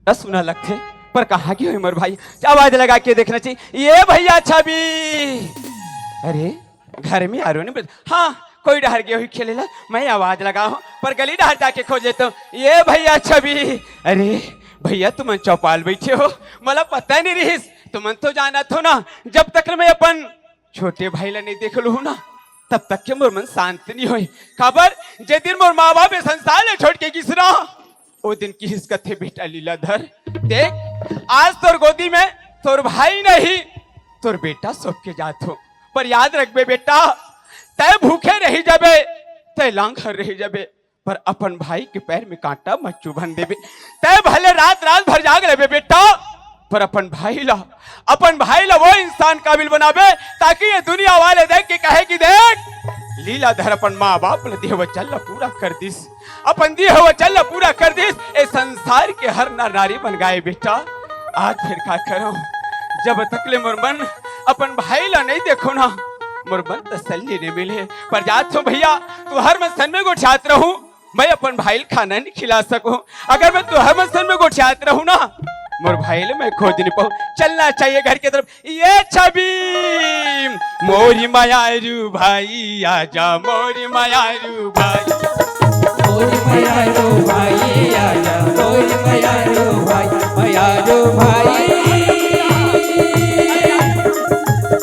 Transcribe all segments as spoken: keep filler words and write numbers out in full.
सुना लगथे, पर कहाँ गे होही मोर भाई? आवाज लगा के देखना चाहिए। ए भैया छवि, अरे घर में आरो नहीं बज-, हाँ, कोई डहर गे होही खेले ला, मैं आवाज लगाहूँ, पर गली डहर जाके खोज लेता हूँ। ए भैया छवि, अरे भैया तुमन चौपाल बैठे हो, मोला पता नहीं रहिस। तुमन तो जानत हो ना, जब तक मैं अपन छोटे भाई ला नहीं देख लूँ ना, तब तक के मोर मन शांत नहीं होय। काबर, जे दिन मोर माँ बाप ए संसार ले छोड़ के गिस ना, ओ दिन किहिस कथे, "बेटा लीलाधर, देख, आज तोर गोदी में तोर भाई नहीं, तोर बेटा सौंप के जात हो, पर याद रखबे बेटा, तै भूखे रही जाबे, तै लांघर रही जाबे, पर अपन भाई के पैर में कांटा मत चुभन देबे। तै भले रात रात भर जाग लेबे बेटा, पर अपन भाई ला, अपन भाई ला वो इंसान काबिल बनाबे, ताकि ये दुनिया वाले देख के कहे कि देख, लीलाधर अपन माँ बाप ला दिहे वचन ला पूरा कर दिस, अपन दिहे वचन ला पूरा कर दिस, ए संसार के हर नर नारी बन गाए बेटा।" आज फिर का करो, जब तक ले मोर मन अपन भाई ला नहीं देखो ना, मोर मन तसल्ली नहीं मिले। पर जात हो भैया, तुहर मन सन में गोठियात रहूं, मैं अपन भाई ल खाना नहीं खिला सकूं। अगर मैं तुहर मन सन में गोठियात रहूं ना, मोर भाई ल मैं खोज नहीं पाऊं। चलना चाहिए घर की तरफ। ए छवि, मोरी मयारू भाई आजा, मोरी मयारू भाई। मोरी मयारू भाई आजा, मोरी मयारू भाई, मयारू भाई।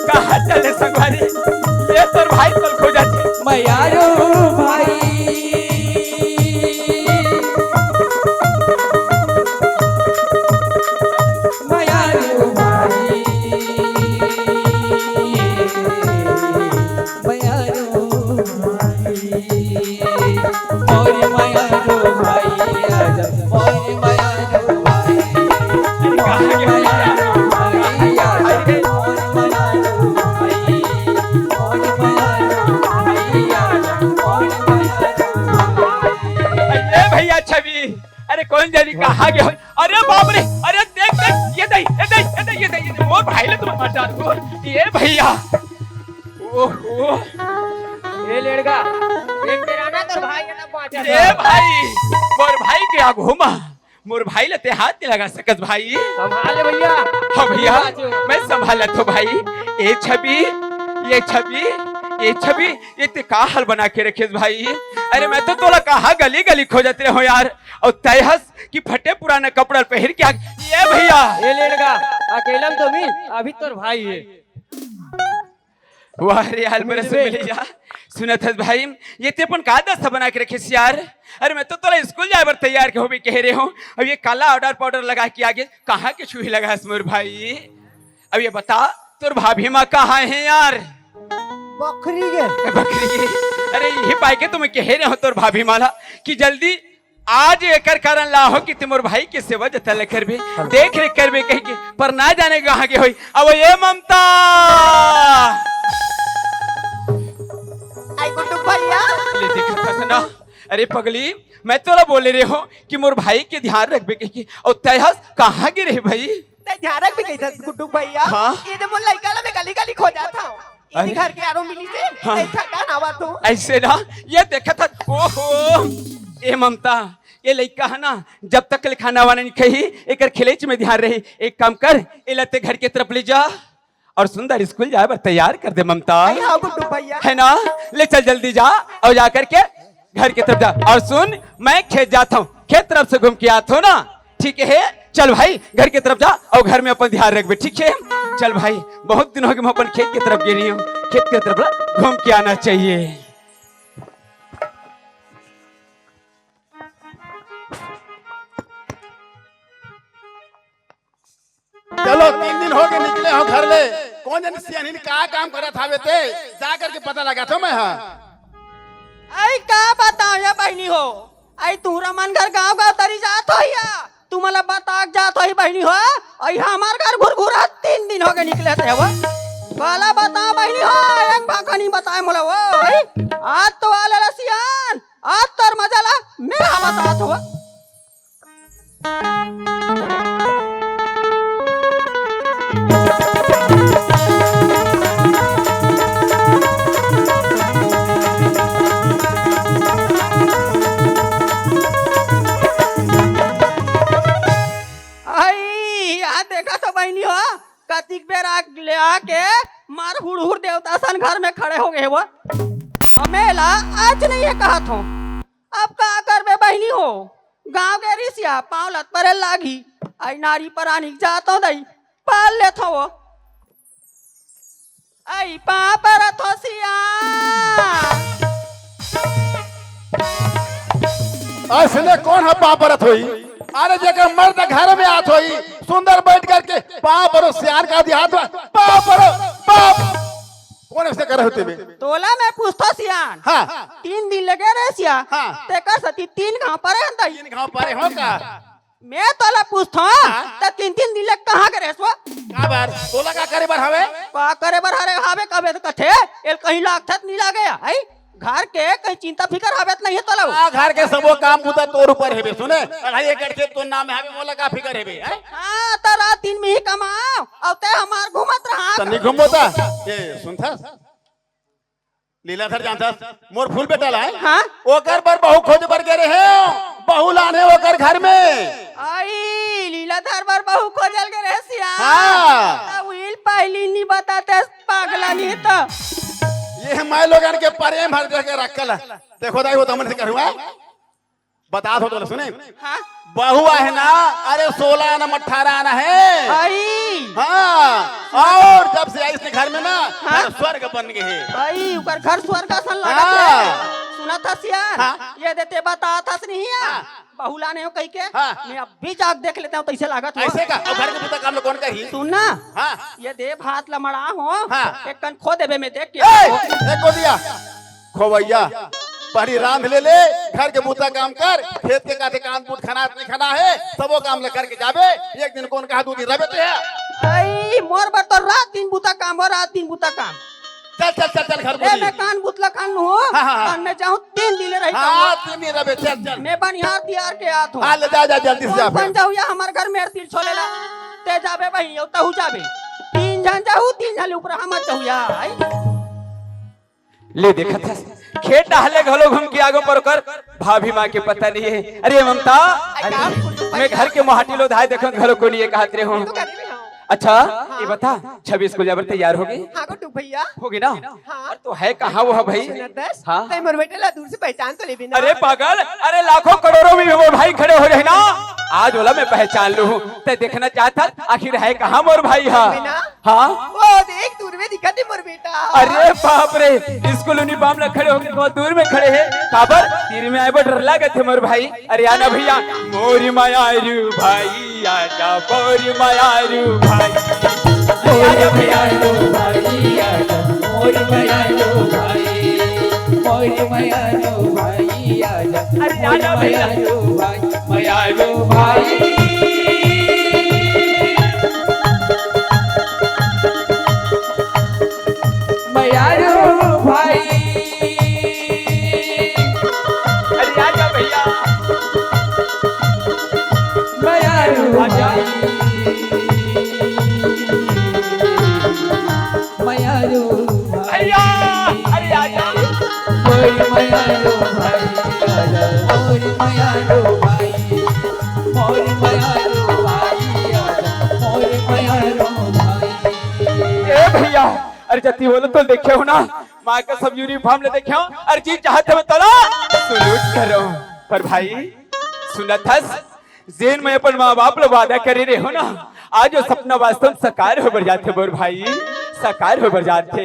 कहाँ चले संगवारी? ए तोर भाई तोल खोजथे। मयारू भाई। मयारू भाई। मयारू भाई। मोर मयारू भाई आजा, मोर मयारू भाई। मोर मयारू भाई आजा, मोर मयारू भाई। मोर मयारू भाई आजा, मोर मयारू भाई। ए भैया छवि, अरे कोन जानी कहाँ गे होही? अरे बाप रे, अरे देख, देख, ये दे, ये दे, ये दे, ये दे, ये दे, मोर भाई ला तुमन मार डारहू। ए भैया, ओहो। ए लेड़गा, एक बेर आना तोर भाई ला बाँचा ए था। भाई, मोर भाई के आगू मा, मोर भाई ला ते हाथ नहीं लगा सकस भाई। संभाल ले भैया। हाँ भैया, बाजू। मैं संभालत हों भाई। ए छवि, ए छवि, ए छवि, ए ते का हाल बना के रखेस भाई? अरे मैं तो तोला कहाँ गली गली खोजत रहे हों यार, अउ तै हस कि फटे पुराना कपड़ा पहिर के आ, ए भैया। ए लेड़गा, अकेला में तो भी, अभी तोर भाई हे। वाह रे, हाल मेरा सुन ले जा। सुनत हस भाई, ये ते अपन का दशा बना के रखेस यार? अरे मैं तो तोला स्कूल जाए बर तैयार के होबे कहे रहे हों, अब ये काला ऑर्डर पाउडर लगा के आगे कहाँ के छुही लगा हस मोर भाई? अब ये बता, तोर भाभी माँ कहाँ हे यार? बखरी गे। बखरी गे। अरे यही पाए के तो मैं कहे रहे हों तोर भाभी माँ ला कि जल्दी आज एकर कारण ला हो कि ते मोर भाई के सेवा जतन ल करबे, देख रेख करबे कहि के, पर ना जाने कहाँ गे होही। अब ए ममता। आई गुड्डू भैया। ले देखत हस ना। अरे पगली, मैं तोला बोले रहे हों कि मोर भाई के ध्यान रखबे कहि के, अउ तै हस कहाँ गे रहे भाई? तै ध्यान रखबे कहि थस गुड्डू भैया। हाँ। ये दे मोर लइका ला मैं गली गली खोजत हों। अरे। घर के आरो मिली से, हाँ। देखा का नावा तो। ऐसे ना, ये देखा था, ओहो, ए ममता, ये लइका हे ना, जब तक ले खाना वाना नहीं खाही, एकर खेलेच में ध्यान रही। एक काम कर, एला ते घर के तरफ ले जा और सुंदर स्कूल जाए बर तैयार कर दे ममता। अरे हाँ गुड्डू भैया। है ना, ले चल जल्दी जा और जा करके घर की तरफ जा। और सुन, मैं खेत जात हों, खेत तरफ से घूम के आत हों ना, ठीक हे? चल भाई, घर की तरफ जा और घर में अपन ध्यान रखबे, ठीक हे? चल भाई, बहुत दिन हो गे, मैं अपन खेत की तरफ गे नहीं हों, खेत की तरफ घूम के आना चाहिए। चलो, तीन दिन हो गे निकले हों घर ले। कोन जनी सियानिन का काम करत हावे ते, जा करके पता लगाथों मैं हा। अई का बतावं या बहिनी हो, अई तुंहर मन घर गाँव गाँव तरी जात होही या, तुमन ला बता के जात होही बहिनी हो, अई हमर घर घुरघुरा तीन दिन हो गे निकले ते हव। काला बता बहिनी हो, एक भाखा नहीं बताए मोला वो, भाई। आज तो वाले रसियान, आज तोर मजा ला, मेला बतात हो। आई, आ देखा तो बहिनी हो, कतिक बेर आ ले आके मार हुड़हुड़ देवता सन घर में खड़े हो गए वो। हमेला आज नहीं है कहत हो। अब का करबे बहिनी हो, गाँव के रिसिया पाँव लत परे लागी। आई नारी परानी जातो दई, पाल लेत हो। आई पाँव परत हो सिया। अइसने कोन ह पाँव परत होई? अरे जेकर मर्द घर में आत होई, सुंदर बैठ करके पाँव परो, सियान का दिहात हो, पाँव परो, पाँव। कोन अइसे करे होते बे? तोला मैं पूछथो सियान। हाँ। तीन दिन लगे रे सिया। हाँ। तेकर सती तीन घाव परे हन तई। तीन घाव परे हो का? मैं तोला पूछथो, हाँ? त तीन तीन दिन ले कहाँ के रेहेस वो? काबर? तोला का करे बर हवे? का करे बर हरे हावे कबे त कथे, एल कहीं लागथत नहीं लागे, हई? घर के कहीं चिंता फिकर हवे त नहीं है तोला वो? आ घर के सबो काम बुता तोर ऊपर हेबे, सुने? अढ़ाई एकड़ खेत तोर नाम में हवे, मोला का फिकर हेबे, हैं? हाँ, त रात दिन में ही कमाओ, अउ ते हमार घूमत रहा। त नहीं घूमबो त? ए, सुनथस? लीलाधर जानथस, मोर फूल बेटा ला है। हाँ? ओकर बर बहू खोजे बर गे रेहेंव, बहू लाने ओकर घर में। आई, लीलाधर बर बहू खोजे ल गे रेहे सिया। हाँ। त उहिल पहिली नी बतातेस पागला नी त। ये माय लोगन के परेम हर जगह रखल है। देखो दाई, वो तो हमन से करूँगा। बतात हो तोला, सुने? हाँ? बहू आहे ना, अरे सोलह आना अठारह आना है। आई। हाँ, अउ जब से आइस ने घर में ना, हाँ? घर स्वर्ग बन गे हे। आई, ओकर घर स्वर्ग असन लागत हाँ। हे। सुनथस सियान? हाँ? ये दे ते बतात हस नहीं है? हाँ। बहू लाने हो कहिके? हाँ। मैं अभी जाके देख लेता हूँ, तइसे लागत हो। अइसे का? अउ घर के बुता काम ला कोन करही? सुन ना। हाँ। ये दे भात ला मड़ा हो। हाँ। एक कन खो देबे मैं देख के। ए, एको दिया। खोवैया, पहली रांध ले ले, घर के बुता काम कर, खेत के काथे कान बूत खना नहीं खना है, सबो काम ल करके जाबे, एक दिन कोन कहा दू दिन रबे ते है। आई, मोर बर तो रात दिन बुता काम हो, रात दिन बुता काम। चल चल चल चल घर ए, बोली। मैं कान बुतला कान हूँ, हाँ, हाँ, हाँ। कान में जाऊँ तीन दिन रही हाँ, काम। तीन दिन रबे, चल चल। मैं बनिहार तियार के आत हूँ। हाँ, ले जा जा जल्दी से जा बन फिर। जाऊ या हमार घर मेर तिल छोले ला, ते जाबे बही, तहू जाबे। तीन झन जाऊ, तीन झन ऊपर हम जाऊ या। आई। ले देखत हस, खेत डहले घलो घूम के आगो पर कर भाभी माँ के पता नहीं है। अरे ममता, अरे, मैं घर के मोहाटी लो धाय देखत घलो को नहीं कहत रहे हूँ। अच्छा, ये बता, छवि स्कूल जाबर तैयार हो गई? हाँ गुड्डू भैया। हो गई ना? हाँ। अरे तो है कहाँ वो है भाई? सुनत हस? हाँ। तै मोर बेटे ला दूर से पहचान तो लेबे ना। अरे पागल, अरे लाखों करोड़ों में भी मोर भाई खड़े हो रहे ना, आज वाला मैं पहचान लूँ। तै देखना चाहत हस, आखिर है कहाँ मोर भाई हा? है ना? हाँ? वो देख, दूर में दिखत हे मोर बेटा। अरे बाप रे, स्कूल यूनिफॉर्म ला खड़े होके बहुत दूर में खड़े हे। काबर? तीर में आए बर डर लागत हे मोर भाई। अरे आना भैया। मोरी मयारू भाई आजा, मोरी मयारू भाई। मोरी मयारू भाई आजा, मोरी मयारू भाई। मोरी मयारू भाई आजा, अरे आना भैया। मयारू भाई। मयारू भाई। अरे आजा भैया। मयारू भाई। मयारू भैया, अरे आजा। मोर मयारू भाई, आजा। मोर मयारू भाई, मोर मयारू भाई, आजा। मोर मयारू भाई। ए भैया, अरे जति बोलो तो देखे हो ना, माँ का सब यूनिफॉर्म ले देखे हो, अरे जी चाहत हे मैं तोला सल्यूट करो। पर भाई, सुनत हस, जेन मैं अपन माँ बाप ला वादा करे रहे हो ना, आज वो सपना वास्तव में साकार हो बर जाथे मोर भाई, साकार हो बर जाथे।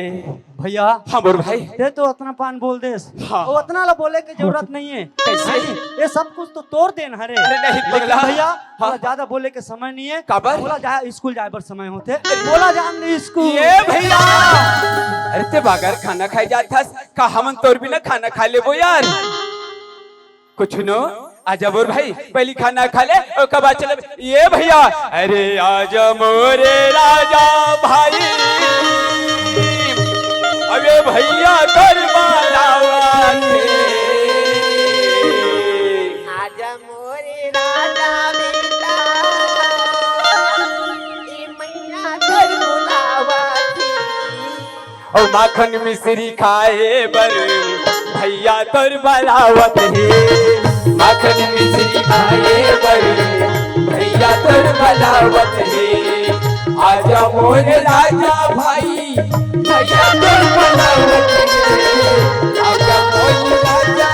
भैया, हाँ मोर भाई। ते तो अतना पान बोल देस। हाँ। वो अतना ला बोले के जरूरत नहीं है। कैसे? ये सब कुछ तो तोर देन हरे। अरे नहीं लेकिन पगला। भैया, हाँ। थोड़ा ज्यादा बोले के समय नहीं है। काबर? बोला जा, स्कूल जाए बर समय होथे। बोला जान दे स्कूल। ये भैया। अरे ते बगर खाना खाए जात हस, का हमन तोर बिना खाना खा लेबो यार? कुछ नो, आजा मोर भाई, पहली खाना खा ले, ओकर बाद चले। ये भैया, अरे आजा मोरे राजा भाई। अबे भैया तोर बुलावत हे। आजा मोरे राजा बेटा, ए मैया तोर बुलावत हे। अउ माखन मिश्री खाए बर भैया तोर बुलावत हे। माखन मिश्री खाए बर भैया तोर बुलावत हे। आजा मोर राजा भाई, भैया तोर बुलावत हे। आजा मोर राजा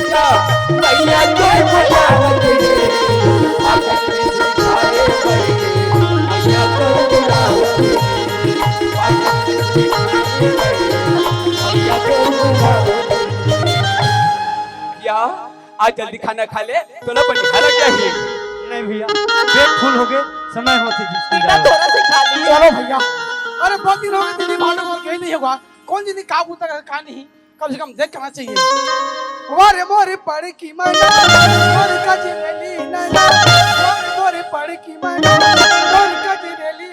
भैया, भैया तोर बुलावत हे। माखन मिश्री खाए बर भैया तोर बुलावत हे। भैया तोर बुलावत हे। क्या? आज जल्दी खाना खा ले, तोला बनिहार लग जाही। नहीं भैया, पेट फुल हो गए, समय होथे जिसकी इतना गाय। थोड़ा से खा ली। चलो भैया, अरे बहुत दिन हो गए दीदी भांडो और गई नहीं होगा। कौन दीदी का बूता का, का नहीं, कम से कम देख करना चाहिए। वाह रे मोरे पड़ की मैना, मोरे का जिलेली नैना, वाह रे मोरे पड़ की मैना, मोरे का जिलेली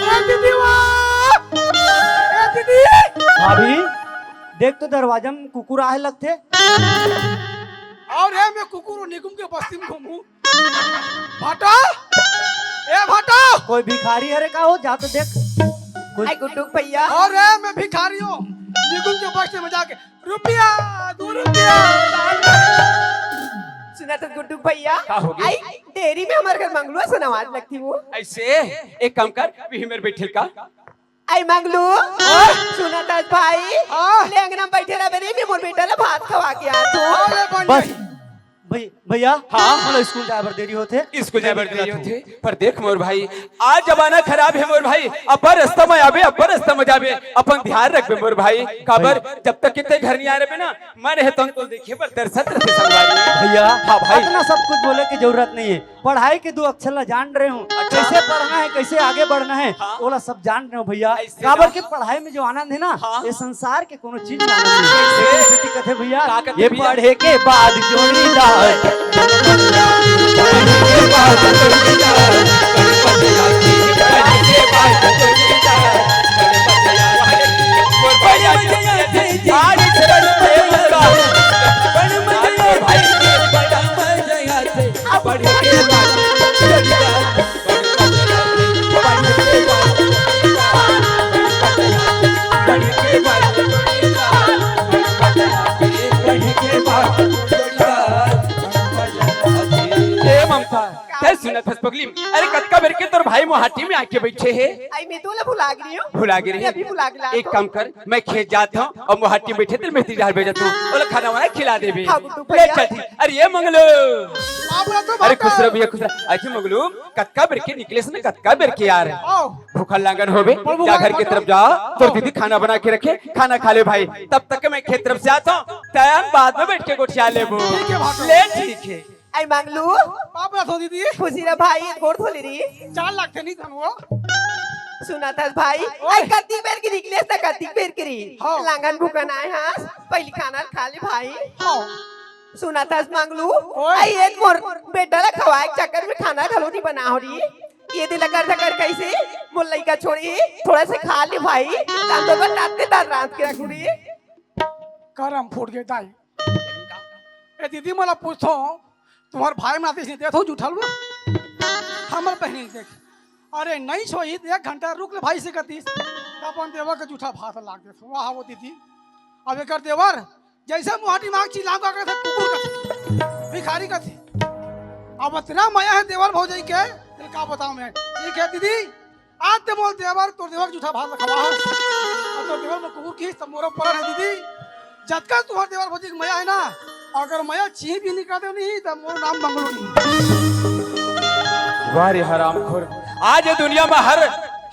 ए दीदी, वाह! ए दीदी! भाभी, देख तो दरवाजा में कुकुर आहे लगथे। अउ ए में कुकुर निकुम के बस्ती में घूमू। भाटा, ए भाटा। कोई भिखारी हरे का हो, जा तो देख। कोई आई गुड्डू भैया। अउ ए में भिखारी हो, निकुम के बस्ती में जाके रुपया, दू रुपया। सुनत हस गुड्डू भैया, का होगे? आई डेयरी में हमर घर मंगलू असन आवाज लगथे वो। अइसे एक काम कर, अभी हमर बइठे ल का। आई मंगलू, ओए! सुनत हस भाई, हाँ। ले अंगना में बइठे रह बे रे, मैं मोर बेटा ला भात खवा के आत हूँ। अरे बन बस। गई। भई-, भैया, हाँ। मोला स्कूल जाए बर देरी होथे। स्कूल जाए बर देरी होथे। पर देख मोर भाई, आज जमाना खराब हे मोर भाई, अपन रस्ता में आबे, अपन रस्ता में जाबे, अपन ध्यान रखबे मोर भाई। काबर, जब तक कि ते घर नहीं आ रहे ना, मैं रहे तो अंकल देखे बर तरसत रहिथे संगवारी। भैया, हाँ भाई। इतना सब कुछ बोले की जरूरत नहीं है। पढ़ाई के दू अक्षर ला जान रहे हूँ, अच्छा। कैसे पढ़ना है, कैसे आगे बढ़ना है, हाँ। ओला सब जान रहे हूँ भैया। ऐसे काबर ना। के पढ़ाई में जो आनंद है ना, हाँ। ये संसार के कोनो चीज में आनंद नहीं है। कैसे? कथे भैया, का कथे ये भैया? पढ़े के बाद जोड़ीदार। ए ममता, तैं सुनत हस पगली? अरे कतका बेर के तोर भाई मोहाटी में आके बइठे हे। आई मैं तोला भुला गे रही हूँ। भुला गे रही? अभी भुला गे रही। एक काम कर, मैं खेत जात हूँ अउ मोहाटी में बइठे तेला मेथी डाल भेजत हूँ, ओला खाना वाना खिला देबे। हाँ, गुड्डू ले भैया। चल ठीक। अरे ये मंगलू। बाप रे, तो अरे बाप खुश रह भैया, खुश रह। अच्छा मंगलू, कतका बेर के निकलेस ना, कतका बेर के यार। आओ। भूखा लांगन होबे, पर भूखा जा घर के लांगन तरफ जा, तोर आओ। दीदी खाना बना के रखे, खाना खा ले भाई। तब तक मैं खेत तरफ से आता हूँ, तैं बाद में बइठ के गोठिया लेबो। ठीक है भाटो। ले ठीक है। आई मंगलू। बाप रे, धो दीदी। खुशी रह भाई, गोड़ धो ले री। चार लाख थे नहीं धन वो। सुनत हस भाई, ओए। आई कतिक बेर के निकलेस त कतिक बेर के री। हाँ। लांगन भूखन आए हस, पहिली खाना खा ले भाई। हाँ। सुनत हस मंगलू, ओए। आई ए मोर बेटा ला खवाए के चक्कर में खाना घलो नहीं बना हो री। ये दिल कर धकर कैसे मोर लइका छोड़ी, थोड़ा से खा ले भाई, तातो बता के दाल रात के रख री। करम फूट गए दाई। ए दीदी, मोला पूछो, तुम्हार भाई में आतीस नहीं देत हो जूठा लुआ? हमर बहिनी देख, अरे नहीं सोई, एक घंटा रुक ले भाई से कतीस, अपन देवर के जूठा भात लाग देत हो। वाह वो दीदी, अब एकर देवर जैसे मुहाटी मांग चिल्लाम का करथे, कुकुर कथे, भिखारी कथे। अब इतना मया है देवर भौजाई के, तेल का बताऊं मैं। ठीक है दीदी, आज ते मोर देवर, तोर देवर जूठा भात खवा है। अब तोर देवर में कुकुर की सब मोरो पर है दीदी। जतका तुहर देवर भौजी के मया हे ना, अगर मया चीं भी निकाल दे नहीं, त मोर नाम मंगलू नहीं। वाह रे हरामखोर, आज ये दुनिया में हर,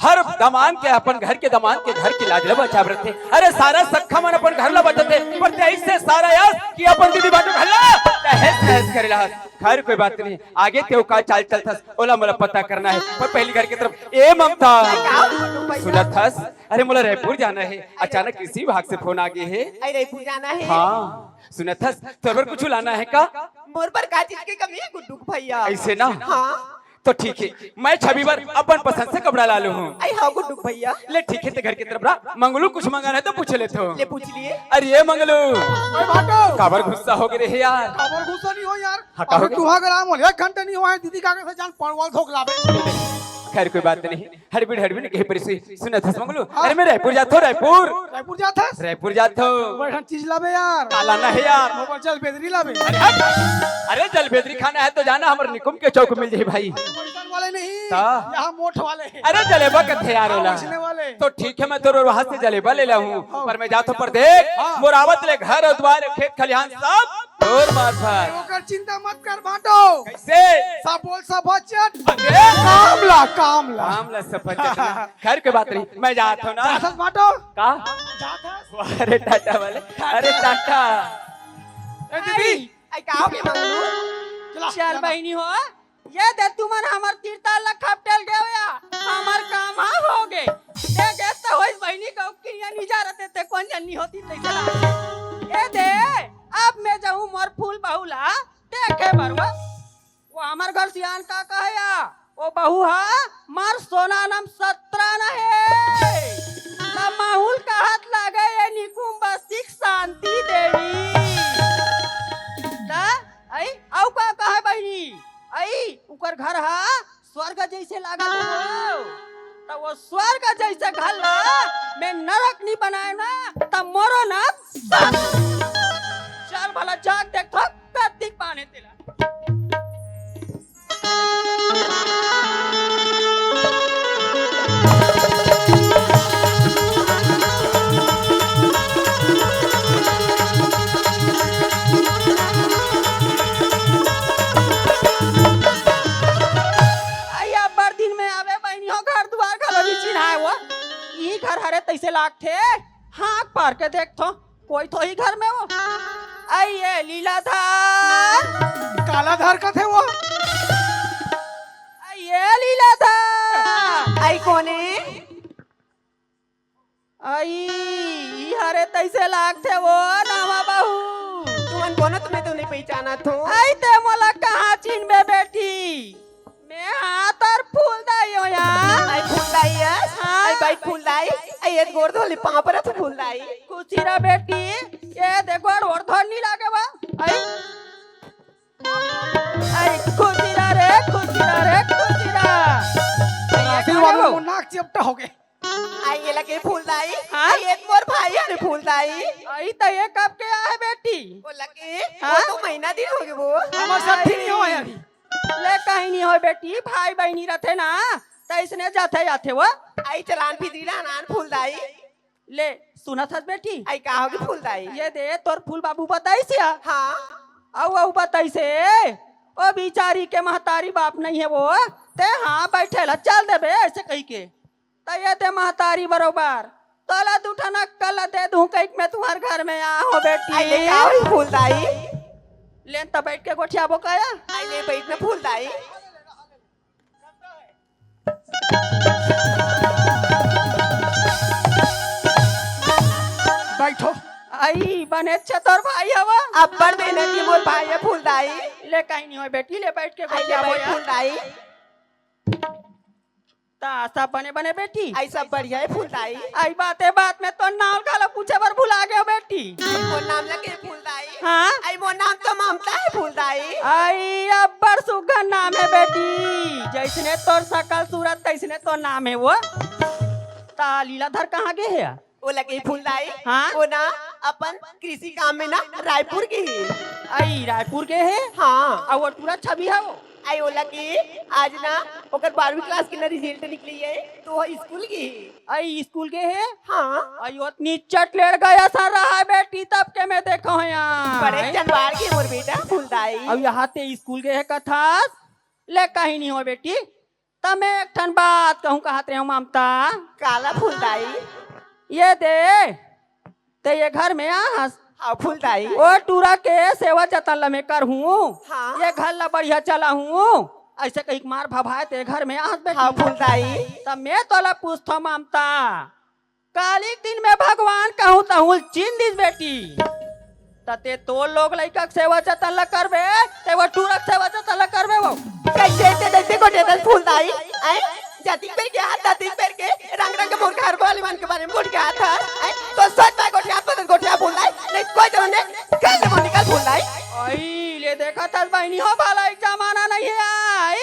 हर दमांद के, अपन घर के दमांद के घर के लाज ला बचाब रथे। अरे, सारा सखा मन अपन घर ला बचाथे, पर ते अइसे सारा यार कि अपन दीदी भांटो घर ला तहस नहस करे ला। खैर, कोई बात नहीं, आगे तें का चाल चलथस, ओला मोला पता करना हे, पर पहली घर की तरफ। ए ममता, का हो गुड्डू भैया? सुनत हस? अरे, मोला रायपुर जाना हे, अरे। अचानक कृषि विभाग से फोन आ गे हे। अरे, रायपुर जाना हे? हाँ, सुनत हस, तोर बर कुछ लाना हे का? मोर बर का चीज के कमी हे गुड्डू भैया? अइसे ना? हाँ। तो ठीक हे, मैं छवि बर अपन पसंद से कपड़ा ला लूहूँ। अरे हाँ गुड्डू भैया। ले ठीक हे, तें घर की तरफ रा, मंगलू कुछ मंगाना हे तो पूछ लेथों। ले पूछ लिए। अरे ए मंगलू, ओए भांटो। काबर गुस्सा हो गे रे हे यार? काबर गुस्सा नहीं हो यार? हाँ, का हो अबे गे? तुहा ग्राम होले, एक घंटा नहीं हुआ है, दीदी का से जान परवल धोक लाबे। खैर, कोई बात नहीं, हड़बड़ हड़बड़ कहीं पर से सुनत हस मंगलू। हाँ। अरे, मैं रायपुर जाथों, रायपुर। रायपुर जाथस? रायपुर जाथों। बड़हन चीज लाबे यार। का लाना हे यार? मोर बर जलबेदरी लाबे। अरे हट। अरे, जलबेदरी खाना हे तो जाना, हमर निकुम के चौक मिल जाही भाई। अरे, वैसन वाले नहीं, ता? यहाँ मोठ वाले। अरे, जलेबा कथे यार हाँ, ओला। वैसने वाले। तो ठीक हे, मैं तोर वहां से जलेबा ले लाहूँ, हाँ। पर मैं जाथों, पर देख, हाँ। मोर आवत ले घर अउ दुवार, खेत खलिहान सब तोर मार्फत। ओकर चिंता मत कर भांटो। कइसे? सब बोल सफरचंद। अरे! काम ला, काम ला। काम ला सफरचंद। खैर, कोई बात नहीं, मैं जाथों ना। जाथस भांटो? का? जाथस? अरे टाटा वाले, अरे टाटा। ए दीदी। आई, आई का हो गे मंगलू? चला, चल चला। बहिनी हो, ए दे तुमन हमर तिरताल ला खपटेल देवया, हमर काम हा हो गे। दे गे त होइस बहिनी, गउ किनिया निजा रते ते कोन जन्नी होती तइसे ला। ए दे, अब मैं जाहूँ मोर फूल बहू ला देखे बर वो। वो हमर घर सियान का कहे या, वो बहू हा मार सोना नम सतरा न हे। त माहुल कहत लागे ये निकुम बस्ती के शांति देवी। त आई, अउ का कहे बहिनी? आई, उकर घर हा स्वर्ग जइसे लागत हे वो। त वो स्वर्ग जइसे घर ला मैं नरक नी बनाए ना, त मोरो ना। चल भला जाके देखथों कतिक बांधे तेला। आई, अब्बड़ दिन में आवे बहिनी हो, घर दुवार घलो नी चिन्हाय वो। ई घर हरे तइसे लागथे, हाँक पार के देखथों, कोई तो ही घर में वो। आई ए लीलाधर। काला धर कथे वो। आई ए लीलाधर। आई कोने? आई, ई हरे तइसे लागथे वो नवा बहू। तुमन कोन ओ, तुम्हें तो नहीं पहचानत हों। आई ते मोला कहाँ चिन्हबे बेटी? मैं हा तोर फूलदाई हों यार। आई फूलदाई हस? हाँ। आई बाई फूलदाई, आई एत गोड़ धोली पाँव परत हों फूलदाई। खुशी रह बेटी, ए दे गोड़ ओड़ धोनी लागे बा। आई, आई खुशी रह रे, खुशी रह रे, खुशी रह। आई आशीर्वाद हो। मोर नाक चेपटा हो गे। आई ये लगे फूलदाई, हाँ? आई एत मोर भाई हरे फूलदाई। आई त ये कब के आहे बेटी? वो लगे, हाँ? वो तो महीना दिन हो गे वो। हमर साथी नहीं हो यार। ले कहीं नहीं हो बेटी, भाई बहिनी रथे ना, त इसने जाथे जाथे वो। आई चलान फिजरी रहनान फूलदाई। ले सुनत हस बेटी? आई का होगे फूलदाई? ये दे तोर फूल बाबू बताइस या? हाँ। अउ, अउ बताइस हे, ओ बिचारी के महतारी बाप नहीं हे वो, ते हाँ बैठे ला चल देबे अइसे कहिके। त ये दे महतारी बरोबर, तोला दू ठन अक्कल ला दे दूँ कहिके मैं तुम्हर घर में आए हों बेटी। आई ले का होई फूलदाई? लेन त बैठ के गोठियाबो काया? आई ले बैठ ना फूलदाई। बैठो। आई, बने अच्छा तोर भाई हवा। अब्बड़ मेहनती मोर भाई हे फूलदाई। ले, कहीं नहीं होय बेटी, ले बैठ के आई, ले गोठियाबो बैठ या। फूलदाई। ता सब बने बने बेटी। आई, सब बढ़िया हे फूलदाई। आई, बाते बात में तोर नाम घलो पूछे बर भुला गेंव बेटी। आई, मोर नाम लगे फूलदाई। हाँ? आई, मोर नाम तो ममता हे फूलदाई। आई, अब्बड़ सुग्घर नाम हे बेटी, जइसने तोर सकल सूरत तइसने तोर नाम हे वो। ता लीलाधर कहाँ गे हे? वो लगे फूलदाई। हाँ? वो ना अपन कृषि काम में ना रायपुर गे हे। आई, रायपुर गे हे? हाँ। अउ वो टूरा छवि हे वो? आई ओला के आज ना ओकर बारहवीं क्लास के ना रिजल्ट निकली है, तो वो स्कूल गे हे। आई स्कूल गे हे? हाँ। आई ओतनी चट लेड़ गया सर रहा है बेटी, तब के मैं देखो हया। बड़े जनवार के मोर बेटा फूलदाई। अब यहाँ ते स्कूल गे हे कथस, ले कहीं नहीं हो बेटी, त मैं एक ठन बात कहूँ कहत रहे हूँ ममता। काला फूलदाई? ये दे, ते ये घर में आहस। हाँ फूलदाई। ओ टूरा के सेवा जतन ल मैं करहूँ। हाँ। ये घर ला बढ़िया चलाहूँ। ऐसे कही के मार भभाए ते घर में आहस बेटी। हाँ फूलदाई। त मैं तोला पूछथो ममता, काली दिन में भगवान कहूँ तहूँ चिन दिस बेटी। त ते तोर लोग लइका के सेवा जतन ल करबे, ते वो टूरा के सेवा जतन ल करबे वो। कैसे ते दैते गोठियाथस फूलदाई? आए? जाति पेर के हाथ, जाति पेर के रंग रंग के मोर घर वाली मन के बारे में गोठियाथस। आए? तो सोच पाए गोठिया, तो गोठिया फूलदाई। नहीं कोई जरूरत नहीं, कल ले निकल फूलदाई। आई, ले देखथस बहिनी हो, भला एक जमाना नहीं है। आई,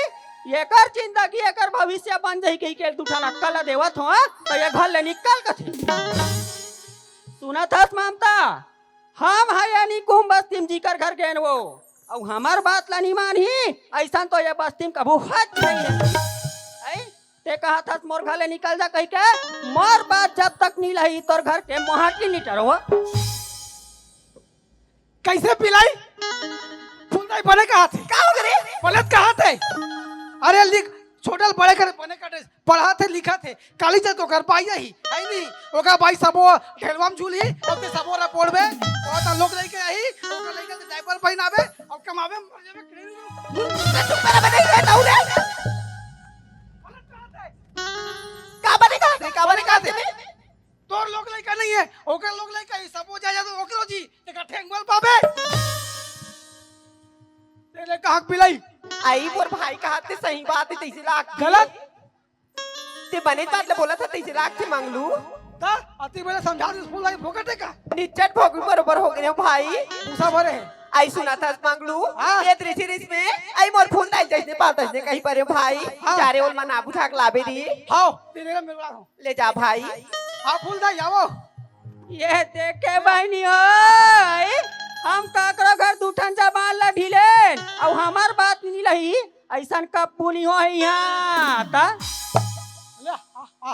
एकर जिंदगी, एकर भविष्य बन जाही कही के दू ठन अक्कल ल देवत हो, त ये घर ले निकल कथे। सुनथस ममता, हम ह यानी कुम बस्ती म जीकर घर गेन वो, अउ हमर बात ला नी मानही, अइसन तो ये बस्ती म कभू हच नहीं है। ऐ, ते कहत हस मोर घर ले निकल जा कहिके, मोर बात जब तक नी लही तोर घर के मोहाटी नी टरहो। कैसे पिलाई? फूलदाई बने कहत हे। का हो गे रे? बने कहत हे। अरे लिख, छोटल बड़े करे बने कहत हे। पढ़त हे, लिखत हे। काली चल तो कर पाई ही। है नी? ओकर बाई सबो ढेलवा म झूलही, अउ ते सबो ला बोलबे। अउ त लोग लइके आही, ओकर लइका के डायपर पहिनाबे, अउ कमाबे, मर जाबे। चुप कर बने कहत हूँ रे। का बने कहत हे? का बने कहत हे? तोर लोग लइका नहीं है, ओकर लोग लइका ही, सबो जायदाद ओकरो जी, तेकर ठेंगवा ल पाबे। तेले कहा के पिलाई। आई मोर भाई कहत हे सही बात हे, तइसे लागथे। गलत। ते बने बात ल बोलत हस, तइसे लागथे मंगलू। त अति बेला समझा दे, स्कूल लाइफ फोकट हे का? निच्चट भोगू बरोबर हो गे हो भाई। भूसा भरे हे। आई सुनथस मंगलू, हाँ। ये दृश्य रिस में, आई मोर फूलदाई जइसने पाल तइसने कहीं परे हो भाई। हाँ। जा रे ओल मना बुझा के लाबे री। हाँ, तेरे मेरा हो। ले जा भाई। हाँ, फूलदाई, आवो। ये देखे बहिनी हो, हम काकरो घर दू ठन जबान ला ढीलेन, अउ हमर बात नी लही, अइसन कब बोली हो इहाँ, त? ले, आ, आ।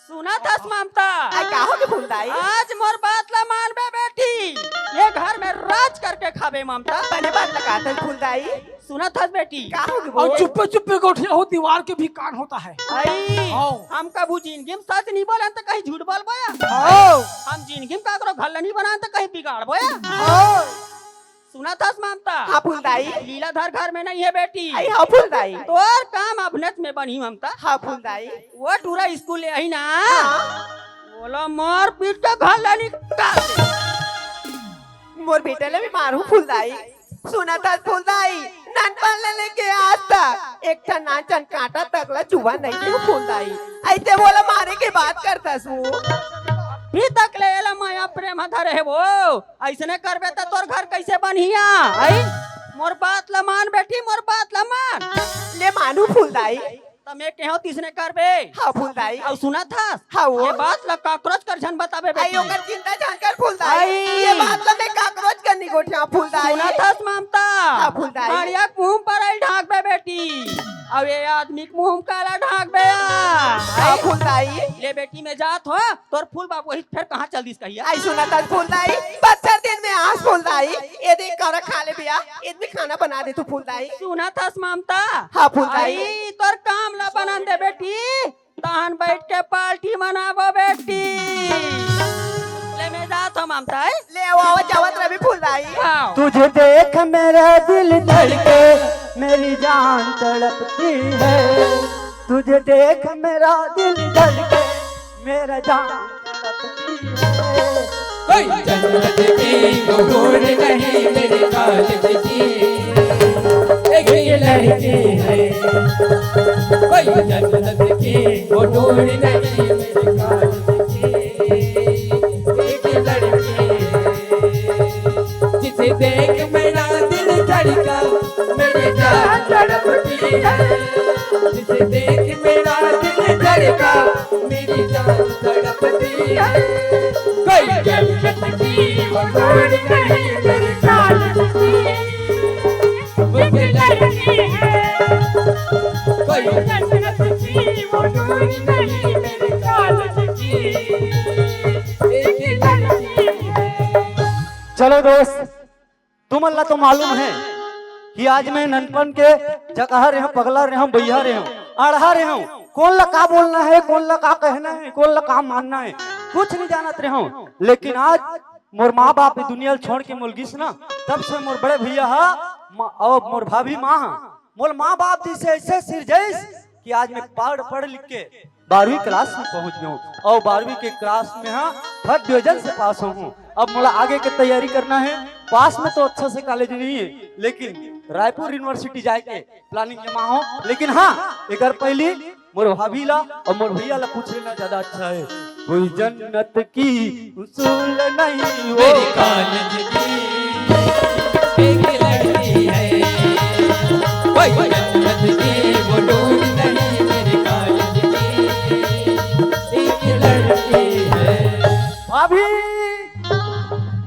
सुनथस ममता? आई, का हो गे फूलदाई? आज मोर बात ला मानबे बेटी, ये घर में राज करके खाबे ममता। बने बात ला कहथस फूलदाई। सुनथस बेटी? का हो गे अउ बोल? चुप्पे चुप्पे गोठिया हो, दीवार के भी कान होता है। आई, हाँ। हम कभू जिंदगी में सच नहीं बोलन त कहीं झूठ बोलबो या? हाँ। हम जिंदगी में काकरो घर ला नहीं बनान त कहीं बिगाड़बो या? हाँ। सुनथस ममता? हाँ फूलदाई। लीलाधर घर में नहीं है बेटी। आई हाँ फूलदाई। तोर काम अभनेच में बनही ममता। हाँ फूलदाई। वो टूरा स्कूल ले आही ना। हाँ। ओला मार पीट के घर ला निकाल दे। मोर बेटा ला भी मारहूँ फूलदाई। सुनथस फूलदाई, नानपन ले लेके आज तक एक ठन नानचन कांटा तक ला चुबा नहीं दे फूलदाई। अइसे ओला मारे के बात करथस वो। अभी तक ले एला मया प्रेम धरे हे वो। अइसने करबे त तोर घर कइसे बनही? आई, मोर बात ला मान बेटी, मोर बात ला मान। ले मानहूँ फूलदाई। त मैं केहेंव तइसने करबे। हाँ फूलदाई। अउ सुनथस? हाँ वो। ये बात ला काकरोच कर झन बताबे आई बेटी। ओकर चिंता झन कर फूलदाई। आई। ये बात ला मैं काकरोच कर नी गोठियाँव फूलदाई। सुनथस ममता? हाँ फूलदाई। हड़िया के मुँह पर आई ढाँकबे बेटी। अउ ये आदमी के मुँह म काला ढाँकबे आ। हाँ फूलदाई। ले बेटी मैं जात हों, तोर फूल बाबू वही फेर कहाँ चल दिस कहिया। आई सुनथस फूलदाई, बछर दिन में आहस फूलदाई। ये देख करा खा ले भैया, ये भी खाना बना दे तू फूलदाई। सुनथस ममता? हाँ फूलदाई। आई, तोर काम ला बनन दे बेटी, तहन बैठ के पार्टी मनाबो बेटी। ले मैं जात हों ममता, ए? ले आओ, आओ, जावत रवि फूलदाई। हाँ। तुझे देख मेरा दिल धड़के, मेरी जान तड़पती है। तुझे देख मेरा दिल धड़के, मेरा जान तड़पती है। कोई जन्नत की वो हूर नहीं मेरे कालिज की, एक ये लड़की है। कोई जन्नत की वो हूर नहीं मेरे कालिज की, एक लड़की है। जिसे देख मेरा दिल धड़का, मेरी जान तड़पती है। जिसे देख मेरा दिल धड़का, मेरी जान तड़पती है। कोई जन्नत की वो हूर नहीं मेरी कालिज की, एक लड़की है। जन्नत की वो दूर नहीं मेरे कॉलेज की एक लड़की है। चलो दोस्त, तुमन ला तो मालूम है कि आज मैं ननपन के जगह रहे हूँ, पगला रहे हूँ, बइहा रहे हूँ, अड़हा रहे हूँ। कौन ला का बोलना है, कौन ला का कहना है, कौन ला का मानना है, कुछ नहीं जानत रहे हूँ। लेकिन आज मोर माँ बाप ये दुनिया ल छोड़ के मोल गिस ना, तब से मोर बड़े भैया हा म-, और मोर भाभी माँ हा, मोर माँ बाप जी से ऐसे सिरजइस कि आज मैं पढ़ पढ़ लिख के बारहवीं क्लास में पहुंच गया हूँ और बारहवीं के क्लास में हाँ फर्स्ट डिवीजन से पास हुआ हूँ। अब मोला आगे के तैयारी करना है। पास में तो अच्छा से कॉलेज नहीं है, लेकिन रायपुर यूनिवर्सिटी जाए के प्लानिंग जमा हो। लेकिन हाँ, एक बार पहली मोर भाभी ला और मोर भैया ला पूछ लेना ज्यादा अच्छा है। कोई जन्नत की उसूल नहीं वो मेरे कॉलेज की एक लड़की है, कोई जन्नत की वो डोर नहीं मेरे कॉलेज की एक लड़की है। भाभी,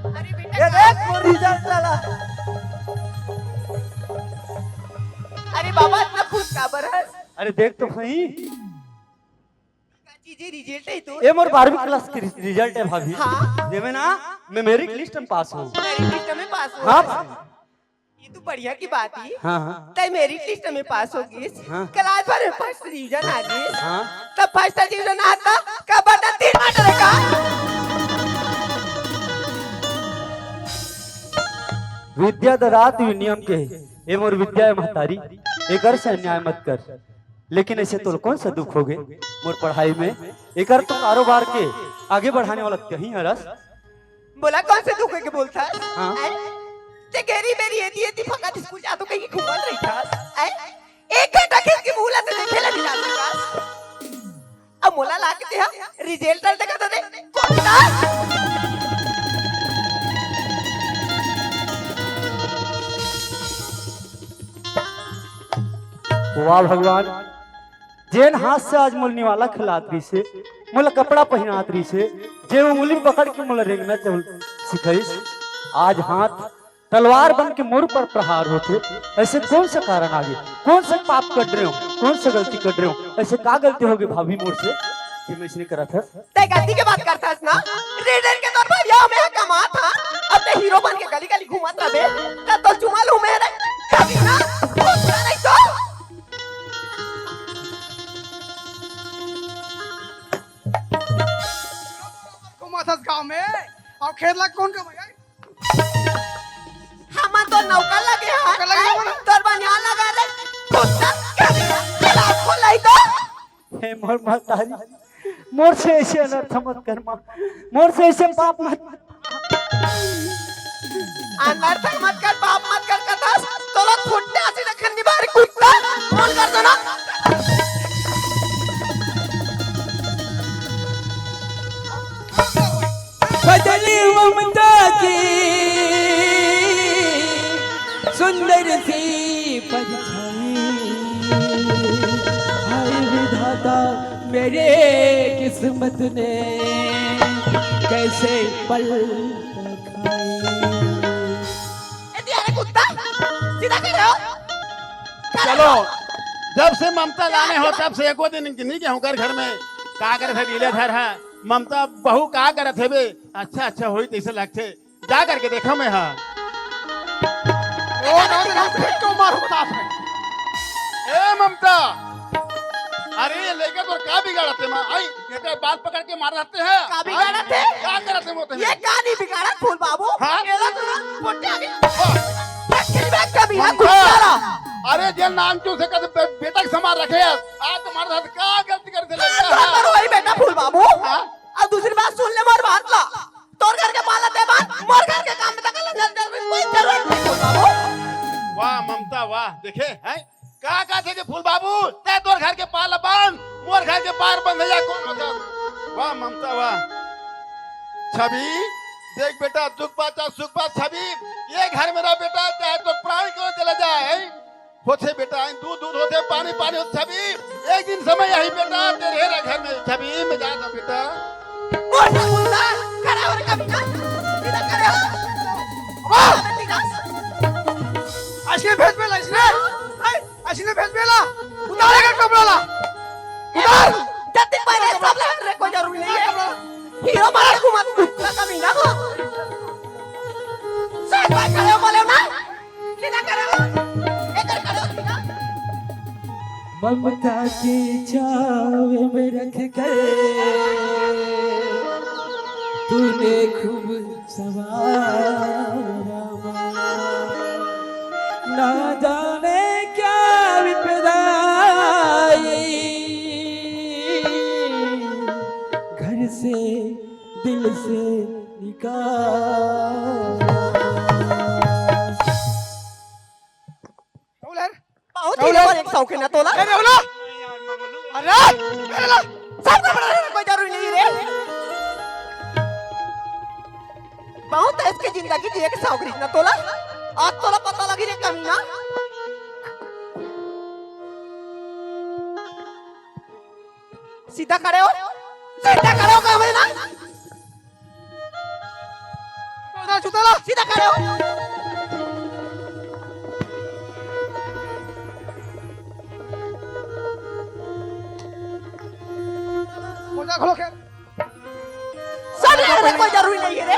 अरे बेटा, ये देख वो रिजल्ट चला। अरे बाबा, इतना खुश काबर हस? अरे देख तो सही, का चीज है, रिजल्ट है तो? ये मोर बारहवीं क्लास के रिजल्ट है भाभी। हाँ। जेमे ना मैं मेरिट लिस्ट में पास हूँ। मेरिट लिस्ट में पास हो? हाँ भाभी। ये तो बढ़िया की बात है। हाँ, हाँ। तय मेरिट लिस्ट में पास हो गिस। हाँ। क्लास भर में फर्स्ट डिवीजन आ गिस। हाँ। तब फर्स्ट डिवीजन आता, का बटा तीन मटर का? विद्या ददाति विनयम के, ए मोर विद्या ए महतारी, एकर से अन्याय मत कर। लेकिन ऐसे तोल कौन सा दुख होगे मोर पढ़ाई में? एकर तो कारोबार के आगे बढ़ाने वाला कहीं हरस। बोला कौन से दुख के बोलथस? हाँ। हैं? ते गेरी मेरी एती एती फकत स्कूल जातो कहीं घूमत रहिथस? हैं? एक घंटा खिड़की मुहला ते देखे ला मिला सकस। अब मोला ला के ते हा रिजल्ट देखा तो दे। कुत्ता। वाह भगवान, जेन हाथ से आज मोल निवाला खिलात रहिसे, मोला कपड़ा पहिनात रहिसे, जे उंगली पकड़ के मोला रेंगना चल सिखाइस, आज हाथ तलवार बन के मोर पर प्रहार होथे। ऐसे कौन सा कारण आगे? कौन सा पाप कर रहे हो? कौन सा गलती कर रहे हो? ऐसे का गलती होगे भाभी मोर से कि मैं इसने करत हस? ते गलती के बात करथस ना? रीडर के तौर पर यह मैं कमात हा, अब ते हीरो बन के गली गली घूमत रहे, तब तो चुमा लूं मैं रे। कभी ना, घूमता नहीं तो। घूमत हस गांव में, और खेत ला कौन कमाई? हम तो नौकर लगे हैं, नौकर लगे हैं, तोर बनियान लगा ले, कुत्ता, कभी ना, खोलाई तो। हे मोर महतारी, मोर से ऐसे अनर्थ मत कर माँ, मोर से ऐसे पाप मत। अनर्थ मत कर, पाप मत कर, कथस तोला फुटने आसी रखन निबार कुत्ता, मन कर दो ना। बदली ममता की सुंदर सी परछाई। हाय विधाता, मेरे किस्मत ने कैसे पल खाए। ए, दिया रे कुत्ता, सीधा कर रहे हो? चलो, जब से ममता लाने हो, तब से एको दिन नहीं गए हूँ घर में। का करे थे, लीले धर है। ममता बहू का करत हे बे? अच्छा, अच्छा, होई तैसे लगथे। जा करके देखा मैं, हाँ। ओ, ना, ना, फेंक के मारो बतास में। ए ममता, अरे ये लइका तोर का बिगाड़त हे माँ? आई, ये तो बाल पकड़ के मार रहते हैं। का बिगाड़त हे? का करत हे वो तो? ये का नहीं बिगाड़त फूल बाबू? हाँ? ये लो तो ना, मोटे आगे। हाँ। रख के बैठ कभी, हाँ, ममता, कुत्ता ला। अरे जे नानचू से कद बे-, बेटा के समान रखे, आज तो मार रहते, का गलती करते लइका? हाँ, तो वही बेटा फूल बाबू। हाँ? अब दूसरी बात सुन ले मोर बात ला। तोर घर के पाला ते बात, मोर घर के काम में तक लग जाते हैं, कोई जरूरत नहीं फूल बाबू। वाह ममता वाह, देखे हैं का कहथे के फूल बाबू, ते तोर घर के पाला बांध, मोर घर के पार बंध जा कौन होता? वाह ममता वाह। छवि, देख बेटा, दुख पा चाहे सुख पा, छवि, ये घर में रह बेटा, चाहे तो प्राण क्यों चला जाए, हैं? होथे बेटा, दूध दूध होथे, पानी पानी होथे छवि। एक दिन समय आही बेटा, तेरे हेरा घर में छवि में जात हूँ बेटा। मोर से बोलता, खड़ा हो रे कमीना, सीधा खड़े हो। वाह! अबे सीधा। असली भेज बेला, असली। हैं? असली भेज बेला। डालेगा कपड़ा ला। उतार। जल्दी पहले सब ले रे, कोई जरूरी नहीं है। हीरो बना घुमा तू, कुत्ता कमीना हो। साइड बाय खड़े हो, बोले ना। सीधा करो। इधर करो, सीधा। ममता के छावे में रख कर तूने खूब सवारा माँ। ना जाने क्या विपदा आई, घर से, दिल से निकाल। बहुत ही जबर एक शौक है ना तोला। अरे बोलो। अरे, अरे ला। सबका बड़ा रहना कोई जरूरी नहीं रे। बहुत है इसकी जिंदगी जिए के शौक रही ना तोला। आज तोला पता लगी रे कमीना। सीधा खड़े हो, सीधा खड़े हो, काम है ना। उधर जूता ला। सीधा खड़े हो। मोजा खोलो के। सब यहाँ पे कोई जरूरी नहीं है रे।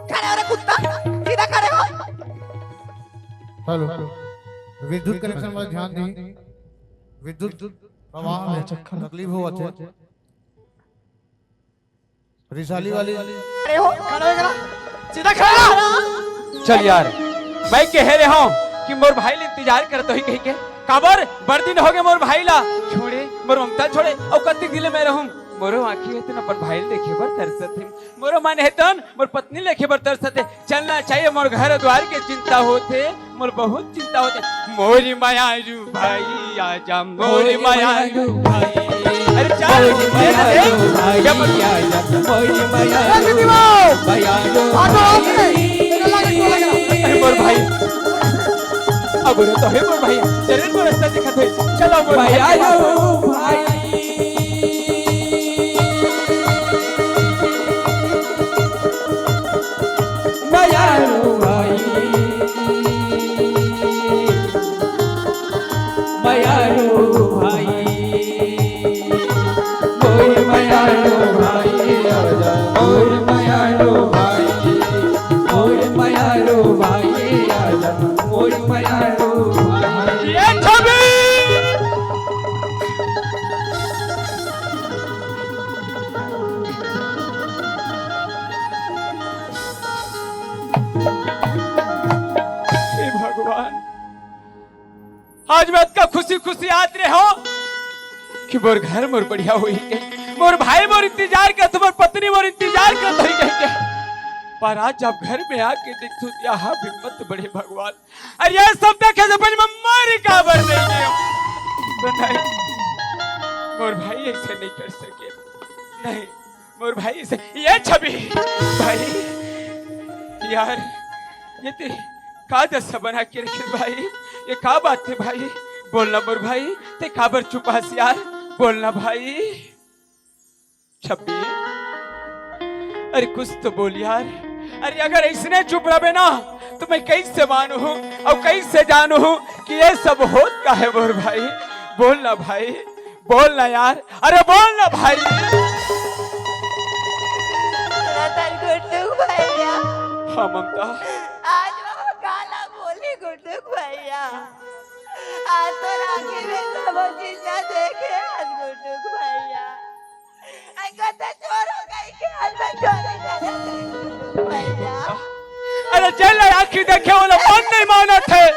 खड़े हो रे कुत्ता, सीधा खड़े हो। हेलो, विद्युत कनेक्शन वाले ध्यान दी, विद्युत प्रवाह में तकलीफ होवत हे। रिसाली वाली। अरे हो, खड़ा हो गया। सीधा खड़ा। चल यार, मैं कह रहे हूँ कि मोर भाई ले इंतजार करत होही कहिके। काबर बड़ दिन होगे मोर भाई ला छोड़े, मोर ममता छोड़े, अउ कतिक दिन ले मैं रहूँ? मोरो आँखी हे तेन अपन भाई ल देखे बर तरसत हे, मोरो मन हे तन मोर पत्नी ल देखे बर तरसत हे। चलना चाहिए, मोर घर द्वार के चिंता होथे, मोर बहुत चिंता होथे। मोरी मयारू भाई आजा, मोरी मयारू भाई। अरे चल, मोरी मयारू भाई आजा, मोरी मयारू भाई। अरे मोर भाई, अब रे तो हे मोर भाई, चल रे, मोर रास्ता दिखा दे। चलो मोर भाई। मयारू भाई। मयारू भाई, मयारू भाई, मोर मयारू भाई, आजा, मोर मयारू भाई, मोर मयारू भाई, आजा, मोर मयारू भाई। ये छवि! हे भगवान, आज मैं अतका खुशी खुशी आत रहे हो कि मोर घर मोर बढ़िया होही के, मोर भाई मोर इंतजार करत, मोर पत्नी मोर इंतजार करत होही कहिके। पर आज जब घर में आके देखथों, यहाँ हिम्मत बड़े भगवान। अरे ये सब देखे से पहले मैं मर काबर नहीं गया। तो नहीं, मोर भाई ऐसे नहीं कर सके। नहीं, मोर भाई ऐसे, ये छवि, भाई, यार, ये ते का दशा बना के रखे भाई? ये का बात हे भाई? बोलना मोर भाई, ते काबर चुप हस यार? बोलना भाई। छब्बी, अरे कुछ तो बोल यार। अरे अगर इसने चुप रहे ना तो मैं कैसे मानूं और कैसे जानूं कि ये सब होत का है मोर भाई? बोलना भाई, बोलना यार, अरे बोलना भाई। रतन गुड्डू भैया। हाँ ममता। आज वो काला बोली गुड्डू भैया। आज तो राखी में सब जिंदा देखे आज गुड्डू भैया। अरे जेला आँखी देखे ओला मन नहीं मानत हे,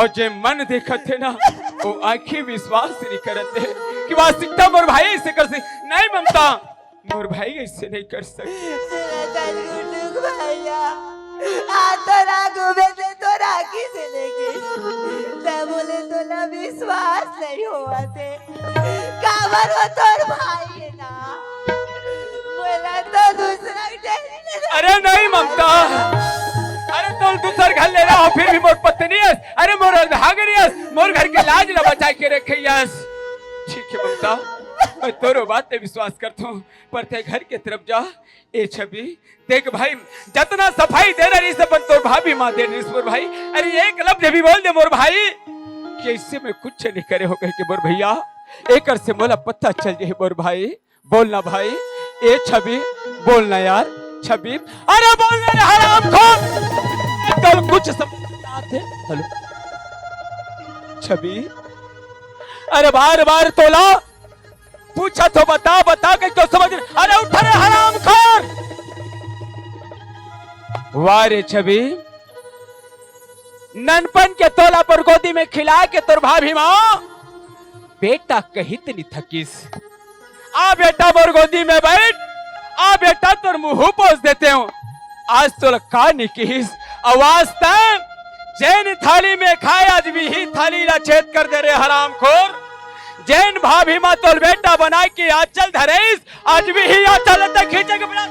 और जे मन देखत हे ना वो आँखी विश्वास नहीं करत हे कि वास्तविकता मोर भाई ऐसे कर से नहीं ममता, मोर भाई ऐसे नहीं कर सकते। भैया, आ तो राघव में से तो राखी से लेके तब बोले तोला विश्वास नहीं होवत हे। काबर वो तोर भाई हे ना। बोला तो दूसरा tension। अरे नहीं ममता, अरे तो दूसर घर ले रहा हो फिर भी मोर पत्नी हे। अरे मोर भागनी हे, मोर घर के लाज ला बचा के रखे हे। ठीक हे ममता, मैं तोरो बात पे विश्वास करता हूँ, पर ते घर के तरफ जा। ए छवि, देख भाई, जतना सफाई देना रहिस अपन तोर अभी माँ दे रिस मोर भाई, अरे एक लफ्ज भी बोल दे मोर भाई, कि ऐसे में कुछ नहीं करे हो कह के मोर भैया, एकर से मोला पता चल जाए मोर भाई। बोलना भाई, ए छवि, बोलना यार, छवि, अरे बोलना रे हरामखोर, कल कुछ समझ आते। हेलो छवि, अरे बार बार तोला पूछा तो बता, बता के क्यों समझ, अरे उठ रे हरामखोर। वाह रे छवि, ननपन के तोला पर गोदी में खिला के तोर भाभी माँ बेटा कहित नी थकिस। आ बेटा मोर गोदी में बैठ, आ बेटा तोर मुंह पोस देते हूँ। आज तोला का नी किहिस, अउ आज तैं जेन थाली में खाए आज भी ही थाली ला छेद कर दे रे हरामखोर। जेन भाभी माँ तोर बेटा बनाए के आंचल धरेस आज भी ही आंचल तक खींचे के प्रयास।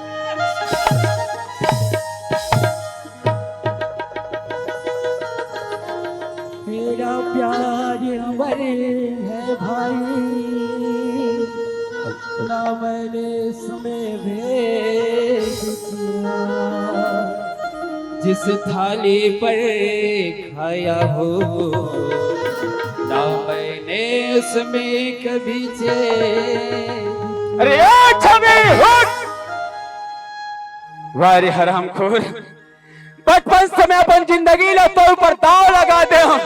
तेरा प्यार अमर है भाई, ना मैंने इसमें भेद किया। जिस थाली पर खाया हो, ना मैंने उसमें कभी छेद। अरे ए छवि, उठ। वाह रे हरामखोर, बचपन से मैं अपन जिंदगी ला तोर ऊपर दाव लगा दे हूँ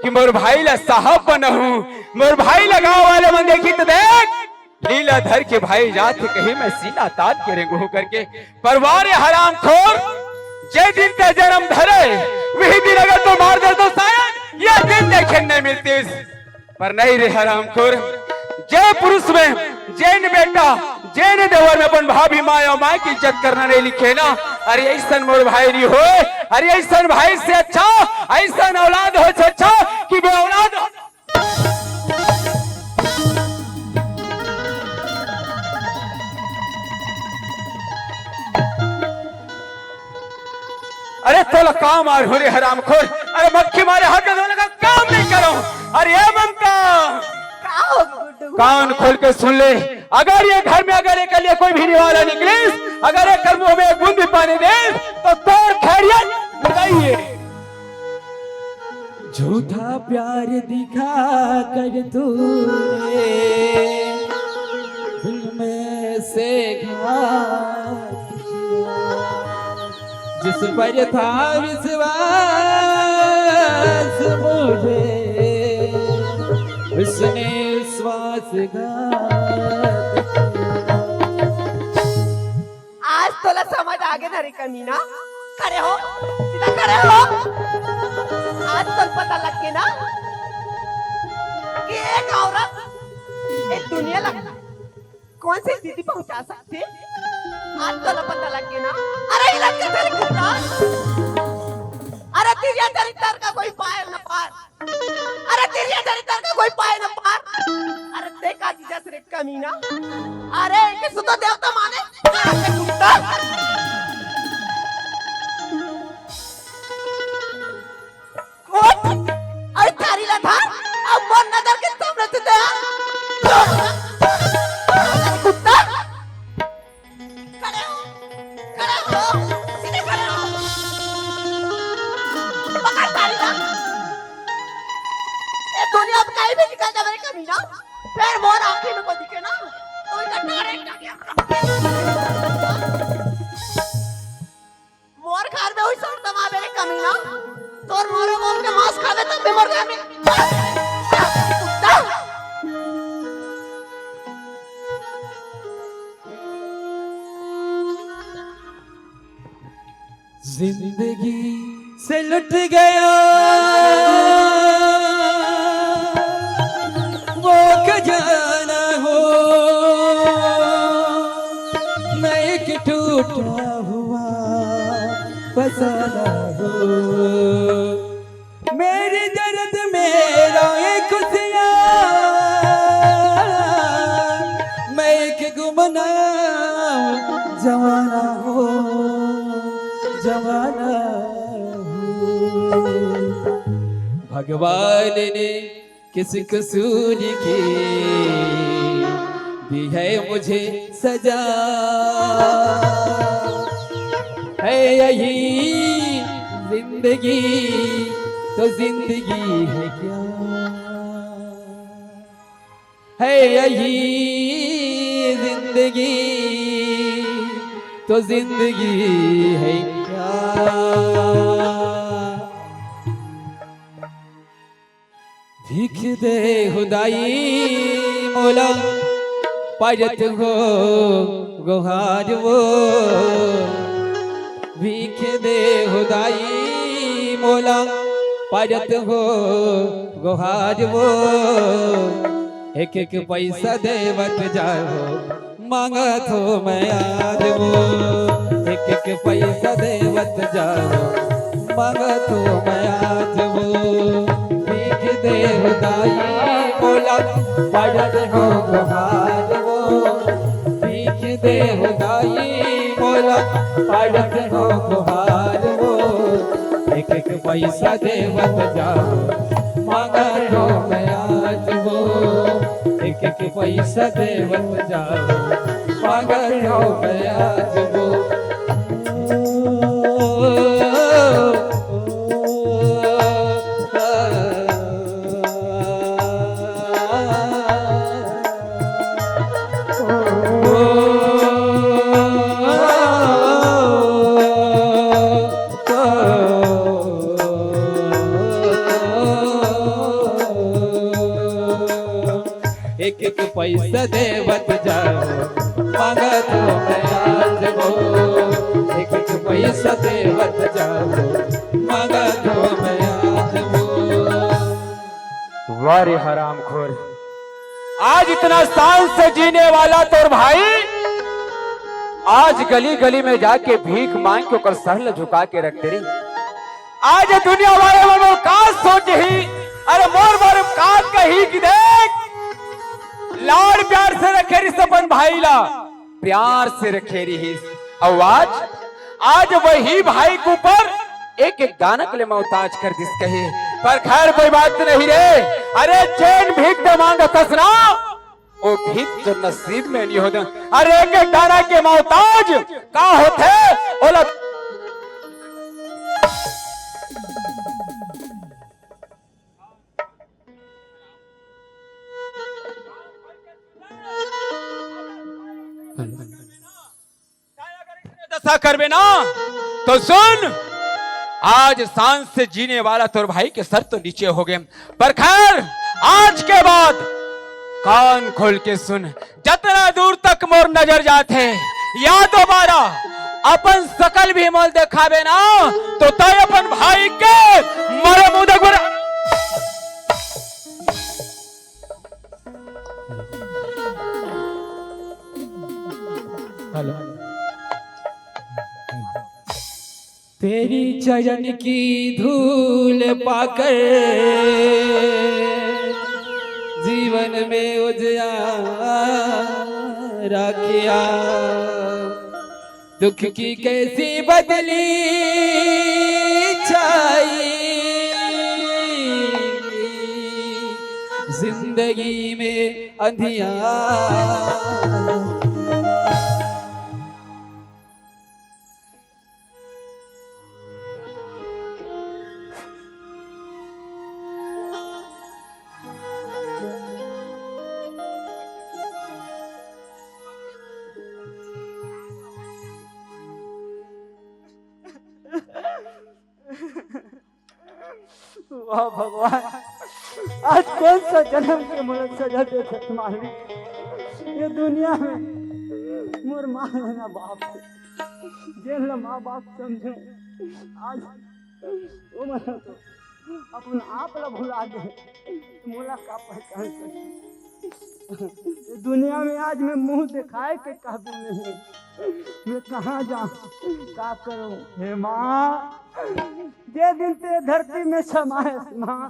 कि मोर भाई ला साहब बनहूँ। मोर भाई ला गाँव वाले मन देखी तो देख, लीला धर के भाई जात कहीं मैं सीना तान के रेंगू करके। पर वाह रे हरामखोर, जे दिन ते जन्म धरे, वही दिन अगर तू मार दे तो शायद ये दिन देखे नहीं मिलती। पर नहीं रे हरामखोर, जे पुरुष में, जेन बेटा, जेन देवर में अपन भाभी माँ अउ माँ की इज्जत करना नहीं लिखे ना, अरे ऐसन मोर भाई नहीं होय, अरे ऐसन भाई से अच्छा, ऐसन औलाद होय से अच्छा कि बे औलाद हो। अरे तोला का मारहूँ रे हरामखोर, अरे मक्खी मारे हाथ का लगा काम नहीं करो। अरे ए ममता, का हो गुड्डू? कान खोल के सुन ले, अगर ये घर में अगर एक लिए कोई भी निवाला निकलिस, अगर एक मुंह में एक बूंद भी पानी दे तो तोर खैरियत नहीं है। झूठा प्यार दिखा कर तूने दिल में से घात किया। जिस पर था विश्वास मुझे, उसने विश्वासघात किया। आज तोला समझ आगे ना रे कमीना। खड़े हो, सीधा खड़े हो। आज तोला पता लग गे ना कि एक औरत एक दुनिया लग कौन सी स्थिति पहुंचा सकती। आज तोला पता लग गे ना। अरे इलाज के तेरे कुत्ता। अरे तिरिया चरित्र का कोई पार ना पार। अरे तिरिया चरित्र का कोई पाए ना पार। अरे देखा जीजा श्रेष्ठ कमीना। अरे इनके सुतो देवता माने। अरे कुत्ता। उठ। अरे थारी ला था। अब मोर नजर के सामने से दे। कुत्ता। खड़े हो, खड़े हो, सीधे खड़े हो। पकड़ थारी ला। ये दुनिया में कहीं भी निकल जावे कमीना, फिर मोर आंखें में को दिखे ना, तो इधर टकरे टकरे। मोर घर में हुई शर्त मावे रे कमीना, तोर मोरे मोर के मांस खावे तब भी मोर घर में। कुत्ता। जिंदगी से लुट गया वो खजाना हो, मैं एक टूटा हुआ फसाना हो। मेरे दर्द में रोए खुशियाँ, मैं एक गुमनाम जमाना हूँ, जमाना हूँ। भगवान ने किस कसूर की दी है मुझे सजा, है यही जिंदगी तो जिंदगी है क्या? है यही जिंदगी तो जिंदगी है क्या? भीख दे हो दाई मोला, पारत हो गोहार वो। भीख दे हो दाई मोला, पारत हो गोहार वो। एक एक पैसा देवत जाओ, मांगत हो मैं आज वो। एक एक पैसा देवत जाओ, मांगत हो मैं आज वो। भीख दे हो दाई मोला, पारत हो गोहार वो। भीख दे हो दाई मोला, पारत हो गोहार वो। एक एक पैसा देवत जाओ, मांगत हो मैं आज वो। एक एक पैसा देवत जाओ, मांगत हो मैं आज वो। एक एक पैसा देवत जाओ, मांगत हो मैं आज वो। एक एक पैसा देवत जाओ, मांगत हो मैं आज वो। वाह रे हरामखोर, आज इतना शान से जीने वाला तोर भाई आज गली गली में जाके भीख मांग के ओकर सर ल झुका के रख दे रे। आज दुनिया वाले मन का सोचही, अरे मोर बारे का कही कि देख, लाड़ प्यार से रखे रिस अपन भाई ला, प्यार से रखे रिहिस। अउ आज, आज वही भाई के ऊपर एक एक दाना के लिए मोहताज कर दिस कहे। पर खैर कोई बात नहीं रे। अरे जेन भीख दे मांगथस ना, वो भीख तो नसीब में नहीं होता। अरे एक एक दाना के मोहताज का होथे, ओला दशा करबे ना, तो सुन, आज शान से जीने वाला तोर भाई के सर तो नीचे हो गए, पर खैर, आज के बाद कान खोल के सुन, जतना दूर तक मोर नजर जाथे, या दोबारा अपन शकल भी मोल देखाबे ना, तो तय अपन भाई के मरे मुंह देखबे ना। हेलो। तेरी चरण की धूल पाकर जीवन में उजियारा किया। दुख की कैसी बदली छाई जिंदगी में अंधियारा। वाह भगवान, आज कौन सा जन्म के मोला सजा देथस मालिक। ये दुनिया में मोर माँ है ना बाप है, जेन ला माँ बाप समझे, आज वो मन तो अपन आप ला भुला दे, मोला का पहचान सके? ये दुनिया में आज मैं मुंह दिखाए के काबिल नहीं, मैं कहाँ जाऊँ, का करूँ? हे माँ, जे दिन ते धरती में समाए माँ,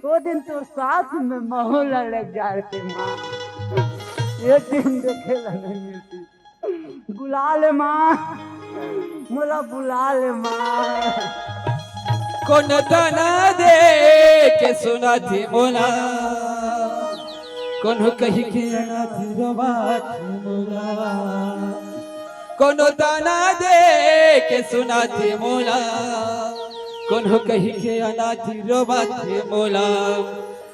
वो दिन तो साथ में महू ला लेग जाए थे माँ। ये दिन देखे ला नहीं मिलती। बुला ले माँ, मोला बुला ले माँ। कोनो ताना दे के सुनाथे मोला, कोनो कहि के अनाथ रोवाथे मोला। कोनो ताना दे के सुनाथे मोला, कोनो कहि के अनाथ रोवत हे मोला,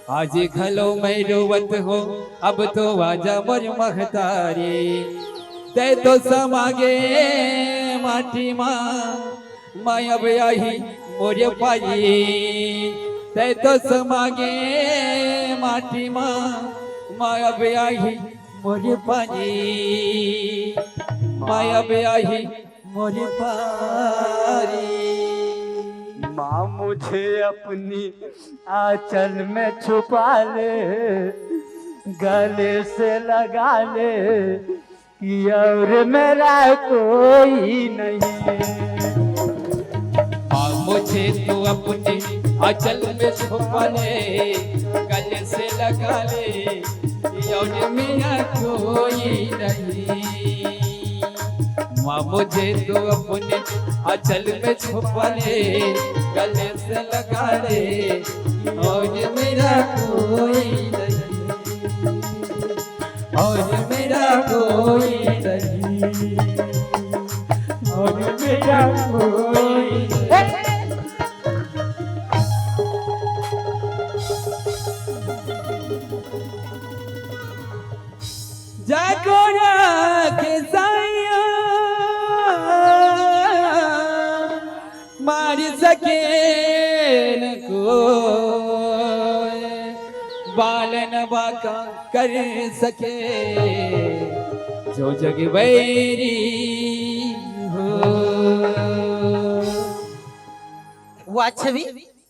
आज घलो मैं रोवत हों, अब तो आजा मोर महतारी। तैं तो समा गे माटी मा, मैं अब आही मोर पारी। तैं तो समा गे माटी मा, मैं अब आही मोर पारी। मैं अब आही मोर पारी। माँ, मुझे अपनी आंचल में छुपा ले, गले से लगा ले, कि और मेरा कोई नहीं। माँ, मुझे तू अपने आंचल में छुपा ले, गले से लगा ले, और मेरा कोई नहीं। माँ, मुझे तू अपने आंचल में छुपा ले, गले से लगा ले, और मेरा कोई नहीं, और मेरा कोई नहीं, और मेरा कोई नहीं। जागोरा के साया मार सके न कोई, बालन बाका कर सके जो जग बैरी हो। वाह छवि,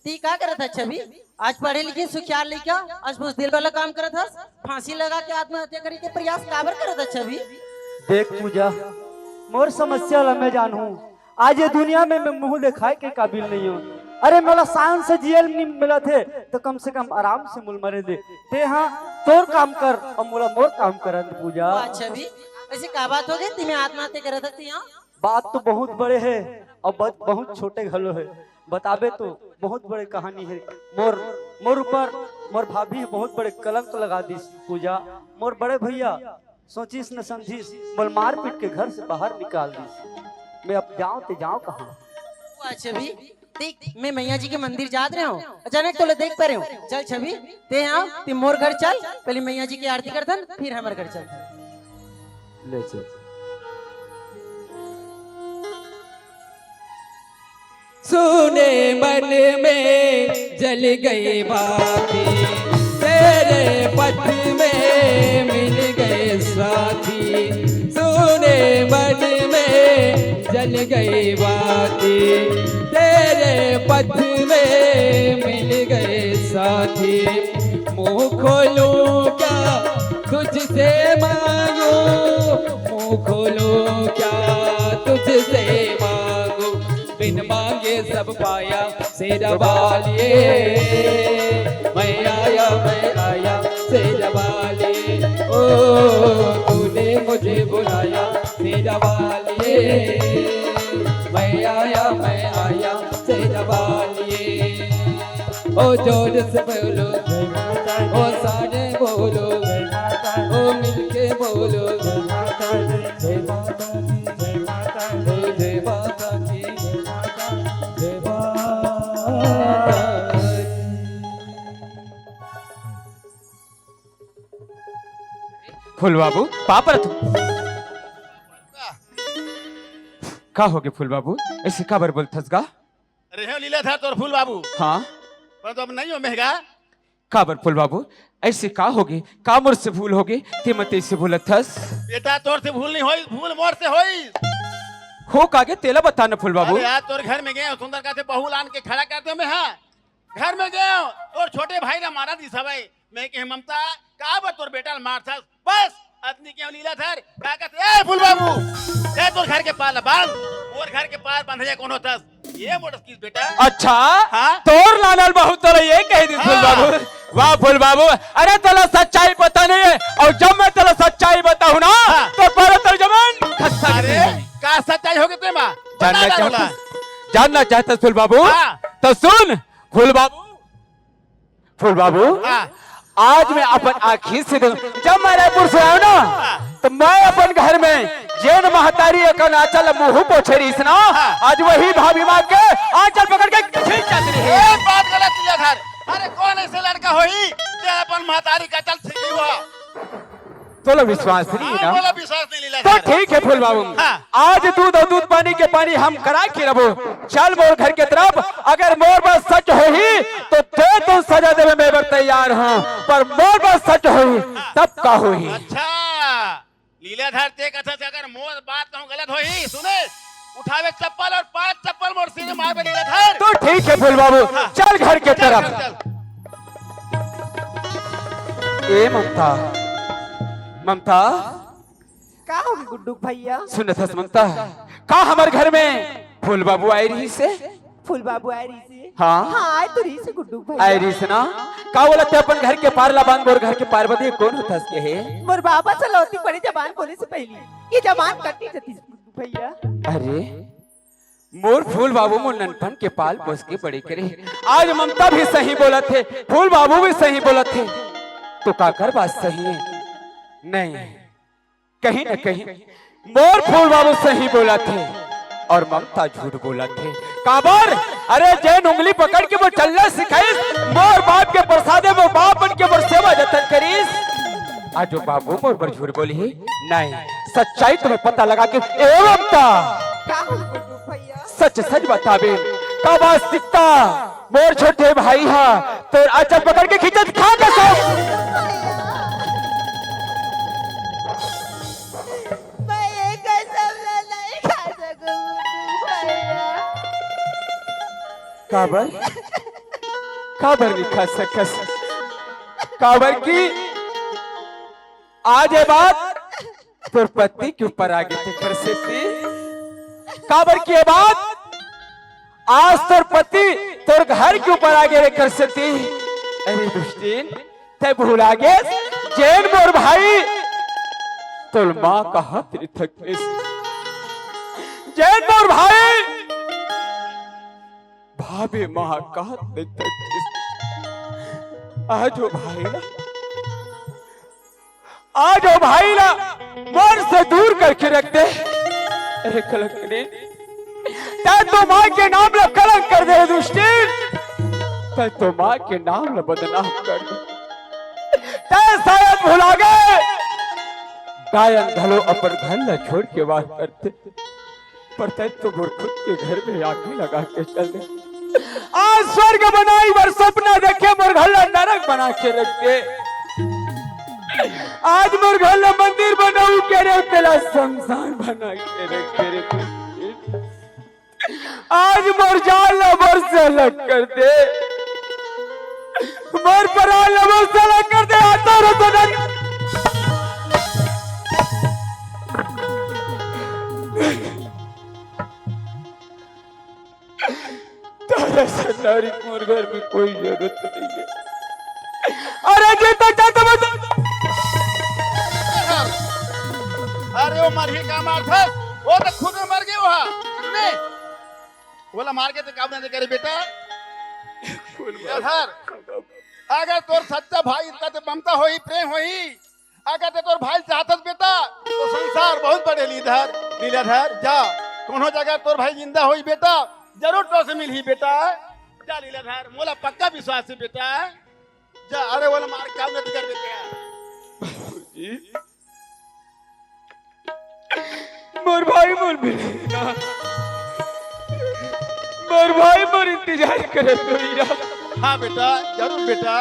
ती का करत हस छवि? आज पढ़े लिखे सुखियार लइका, आज बुजदिल वाला काम करत हस, फांसी लगा के आत्महत्या करे के प्रयास काबर करत हस छवि? देख पूजा, मोर समस्या ला मैं जानहूं। आज ये दुनिया में मैं मुंह देखाए के काबिल नहीं हूं। अरे, मोला शान से जियल नहीं मिलत हे, तो कम से कम आराम से मोला मरे दे। ते हां तोर काम कर अउ मोला मोर काम करन दे पूजा। वाह छवि, ऐसी का बात हो गई, ती मैं आत्महत्या करत हस ती हां? बात तो बहुत बड़े हे अउ बात बहुत छोटे घलो हे। बताबे तो बहुत बड़े कहानी हे। मोर, मोर ऊपर मोर भाभी बहुत बड़े कलंक लगा दिस पूजा। मोर बड़े भैया सोचिस न समझिस, मोला मारपीट के घर से बाहर निकाल दिस। मैं अब जांव ते जांव कहां? वाह छवि, देख, मैं मैया जी के मंदिर जात रहे हूं, अचानक तोला देख पा रहे हूं। चल छवि, ते हां, ते मोर घर चल, पहले मैया जी की आरती करथन, फिर हमर घर चल। ले चल। सूने मन में जल गई बाती, तेरे पथ में मिल गए साथी। सूने मन में जल गई बाती, तेरे पथ में मिल गए साथी। मुंह खोलूं क्या तुझसे मांगू, मुंह खोलूं क्या तुझसे मांगू, बिन मांगे सब पाया शेरा वालिए। मैं आया, मैं आया शेरा वालिए, ओ तूने मुझे बुलाया शेरा वालिए। मैं आया, मैं आया शेरा वालिए। ओ जोर से बोलो, ओ सारे बोलो, ओ मिलके बोलो, जय माता दी, जय माता दी, जय माता दी, जय माता दी। फूल बाबू, पाप रथ। का होगे फूल बाबू? ऐसे काबर बोलथस गा? अरे हे लीलाधर तोर फूल बाबू। हाँ। पर तो अब नहीं हो महगा। काबर फूल बाबू? ऐसे का होगे? का मोर से भूल होगे? ते मत ऐसे बोलत हस। बेटा तोर से भूल नहीं होई, भूल मोर से होई। हो कागे तेला बता न फूल बाबू। अरे यार तोर घर में गए सुंदर का से बहू लान के खड़ा कर दे मैं हाँ। घर में गए तोर छोटे भाई ला मारा दी सबाई। मैं कहे ममता काबर तोर बेटा ला मारथस? बस अतनी के लीलाधर का कहत ए फूल बाबू, ए तोर घर के पार ला बांध, मोर घर के पार बांधे कोनो तस। ये मोटस किस बेटा? अच्छा, हाँ? तोर लानल बहू तोला ये कह दी फूल हाँ। बाबू। वाह फूल बाबू, अरे तोला सच्चाई पता नहीं है, और जब मैं तोला सच्चाई बताऊं ना, हाँ। तो पहले तोर जमीन खस्ता अरे, का सच्चाई होगे ते माँ? जानना चाहता, जानना चाहता फूल बाबू? हाँ। तो सुन फूल बाबू, फूल बाबू, हाँ। आज मैं अपन आँखी से देख, जब मैं रायपुर से आयो ना, तो मैं अपन घर में जेन महतारी एक आंचल मुंह पोछे रहीस ना, हाँ। आज वही भाभी माँ के आंचल पकड़ के खींच अरे कतल ठीक हुआ। तोला विश्वास नहीं हाँ, ना? बोला विश्वास नहीं लीला तो यार। ठीक है फूल बाबू। हाँ। आज दूध और दूध पानी के पानी हम करा के रबो। चल मोर घर के तरफ, अगर मोर बात सच होही तो दे तो सजा देवे मैं बर तैयार हूँ, पर मोर बात सच होही तब का होही? अच्छा लीलाधर, ते कथा से अगर मोर बात कहूँ गलत होही, सुने, उठावे चप्पल और पांच चप्पल मोर सीने मारबे लीलाधर। तो ठीक है फूल बाबू, हाँ। चल घर के चल, तरफ। चल, चल। ए ममता, ममता। का होगे गुड्डू भैया? सुनत हस ममता, का हमर घर में फूल बाबू आए रहिसे? फूल बाबू आए रहिसे? हाँ। हाँ, आए तो रहिसे गुड्डू भैया। आए रहिसे ना? का बोलत हे अपन घर के पार ला बांध, मोर घर के पार बंधे कोन होथस के हे? मोर बाबा सलौती बड़ी जबान बोले से पहली ये जबान कटी जतिस गुड्डू भैया। अरे, मोर फूल बाबू मोर ननपन के पाल पोस के बड़े करे। आज ममता भी सही बोलत हे, फूल बाबू भी सही बोलत हे। तो काकर बात सही हे? नहीं, कहीं न कहीं मोर फूल बाबू सही बोलत हे और ममता झूठ बोलत हे। काबर? अरे, जेन उंगली पकड़ के मोर चलना सिखाइस, मोर बाप के प्रसादे मोर बाप बन के मोर सेवा जतन करिस। आज वो बाबू मोर बर झूठ बोलही? नहीं, सच्चाई तुम्हें पता लगा के। ए ममता, का हो गुड्डू भैया? सच सच बताबे, का वास्तविकता मोर छोटे भाई हा तोर आंचल पकड़ के खींचत खा के सब। मैं ये कसम ला नहीं खा सकूं गुड्डू भैया। काबर? काबर नहीं खा सकस? काबर कि आज ये बात तोर पति के ऊपर आगे तेकर सेती। काबर कि ये बात आज तोर पति तोर घर के ऊपर आगे रे कर सेती। अरे दुष्टिन, तै भुला गेस, जेन मोर भाई तोर माँ का हाथ रे थकेस, जेन मोर भाई भाभी माँ का हाथ रे थकेस। आज वो भाई ना आज वो भाई ला मोर से दूर करके रख दे। अरे कलंकनी, तै तो माँ के नाम ला कलंक कर दे दुष्टिन, तै तो माँ के नाम ला बदनाम कर दे। तै शायद भुला गे, गायन घलो अपन घर ला छोड़ के बाहर करथे। पर तै तो मोर खुद के घर में आगी लगा के चल दे। आज स्वर्ग बनाई बर सपना देखे, मोर घर ला नरक बना के रख दे। आज मोर घर ला मंदिर बनाऊ के रे, तेला शमशान बना के रख दे रे। आज मोर जान ला मोर से अलग कर दे, मोर प्राण ला मोर से अलग कर दे। आता रो तो तारा से नारी मोर घर में कोई जरूरत नहीं है। अरे जी तो चाहते मत। अरे वो मरही का मार था, वो तो खुद में मर गए वहाँ। ने, बोला मार के तो काम नहीं करे बेटा। बोल ये धर, अगर तोर सच्चा भाई इतना ते ममता होही, प्रेम होही, अगर ते तोर भाई चाहतस बेटा, तो संसार बहुत बड़े लीलाधर, लीलाधर, जा, कोनो जगह तोर भाई जिंदा होही बेटा, जरूर तोर से मिलही बेटा। जा लीलाधर, मोला पक्का विश्वास हे बेटा। जा, अरे बोला मार क्या उन्नति कर बेटा। जी। मोर भाई मोर मिले ना। मोर भाई मोर इंतजार करत होही ना। हाँ बेटा, जरूर बेटा।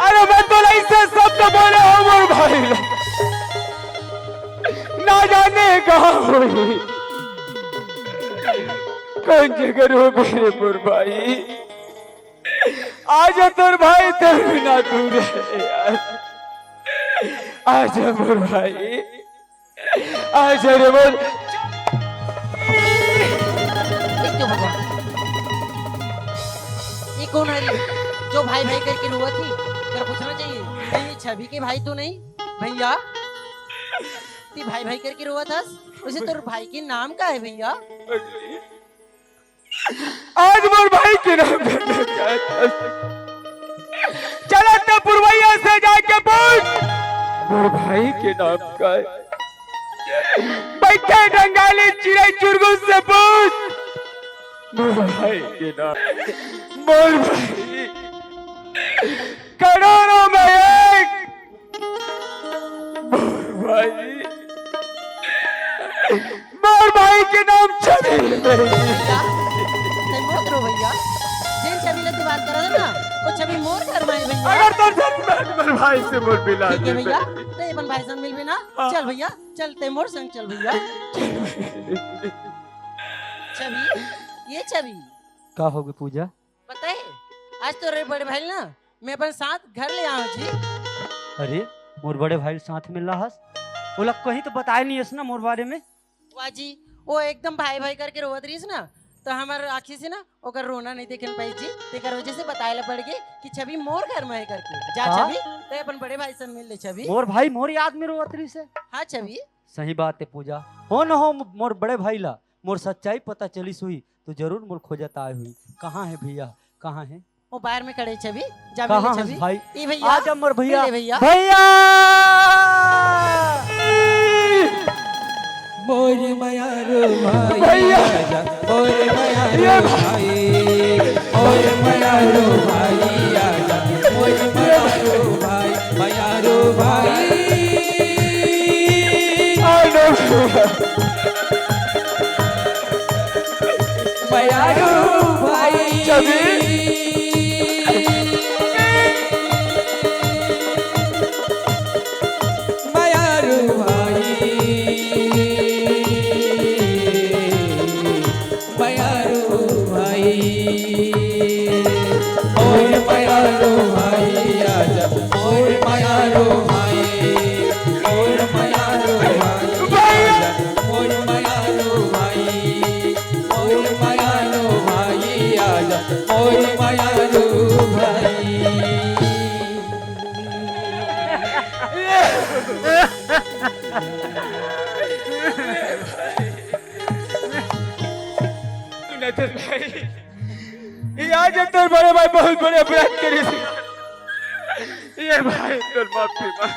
अरे मैं तो नहीं से सब तो बोले हो मोर भाई ला। ना जाने कहाँ होही, कौन जगह हो मेरे मोर भाई। आज तोर भाई तोर बिना दूर है यार। आज मोर भाई, आज रे बोल। देख तो भगवान, ये कौन है रे? जो भाई भाई करके रोवत ही, तेरा पूछना चाहिए। कहीं ये छवि के भाई तो नहीं भैया? ती भाई भाई करके रोवत हस, वैसे तोर भाई के नाम का है भैया? आज मोर भाई के नाम का। चला तो पुरवैया से जाके पूछ, मोर भाई के नाम का है। बैठे बंगाली चिड़ै चुरगुन से पूछ, मोर भाई के नाम। मोर भाई करोड़ों में एक, भाई, मोर भाई के नाम छवि। भैया, तैं मत रो भैया। जेन छवि ले तैं बात करत हे ना, वो छवि मोर घर में हे भैया। अगर तोर छवि मोर भाई से मोर मिला ठीक है दे भैया, भैया। तैं अपन भाई संग मिलबे ना। हाँ। चल भैया, चल तैं मोर संग चल भैया। छवि, ये छवि। का होगे पूजा? पता है, आज तोर बड़े भाई ना मैं अपन साथ घर ले आए हँव जी। अरे, मोर बड़े भाई साथ में लाहस, ओला कहीं तो बताए नहीं हस ना मोर बारे में। वाह जी, वो एकदम भाई भाई करके रोवत रहिस ना, तो हमर आँखी से ना ओकर रोना नहीं देखे पाइस जी, तेकर वजह से बताए ला पड़ गे कि छवि मोर घर में हे करके। जा का? छवि, तैं अपन बड़े भाई से मिल ले छवि। मोर भाई मोर याद में रोवत रहिस हे। हाँ छवि। सही बात है पूजा, हो न हो मोर बड़े भाई ला मोर सच्चाई पता चलिस हुई तो जरूर मोर खोजत आए हुई। कहाँ हे भैया, कहाँ हे? वो बाहर में खड़े छवि, जा मिल ले कहाँ छवि। हस भाई? ए भैया, आजा मोर भैया। मिल ले भैया। भैया! मोर मयारू भाई भैया! आजा, मोर मयारू ये भाई! भाई, मोर मयारू भाई आजा, मोर मयारू भाई, मयारू भाई। आ लो। मयारू भाई। छवि। मयारू भाई, मयारू भाई, ओए मयारू भाई आजा, ओए मयारू भाई, ओए मयारू भाई आजा, ओए मयारू भाई, ओए मयारू भाई आजा, ओए मयारू भाई। सुना तो भाई, ये आज तोर बड़े भाई बहुत बड़े अपराध करे थे। ये भाई तोर माफी मांग,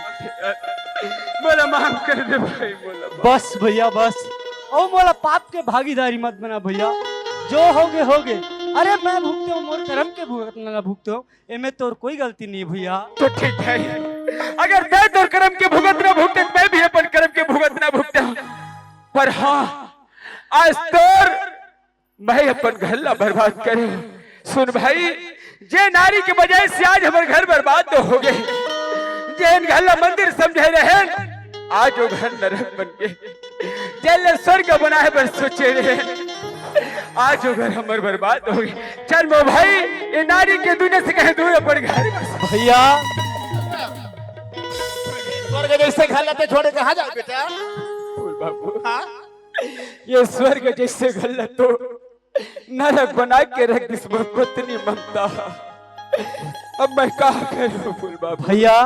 मोला माफ कर दे भाई, मोला माफ। बस भैया बस, अउ मोला पाप के भागीदारी मत बना भैया, जो होगे होगे। अरे मैं भुगते हँव, मोर करम के भुगतना ला भुगते हँव, एमे तोर कोई गलती नहीं भैया। तो ठीक है, अगर तैं तोर करम के भुगतना भुगते तो मैं भी अपन करम के भुगतना भुगते हँव। पर हाँ, आज तोर मैं अपन घर ला बर्बाद करे। सुन भाई, जे नारी के वजह से आज हमर घर बर्बाद तो होगे, जेन घर ला मंदिर समझे रहेन, आज वो घर नरक बन गे। जेन ला स्वर्ग बनाए बर सोचे रहेन, आज वो घर हमर बर्बाद होगे। चल मोर भाई, ये नारी के दुनिया से कहीं दूर अपन घर बस। भैया, स्वर्ग जैसे घर ला तैं छोड़े कहाँ जाबे बेटा? बोल बाबू। हाँ? ये स्वर्ग जैसे घर ला तो नरक बना के रख दिस मोर पत्नी ममता। अब मैं का करूँ बोल बाबू? भैया,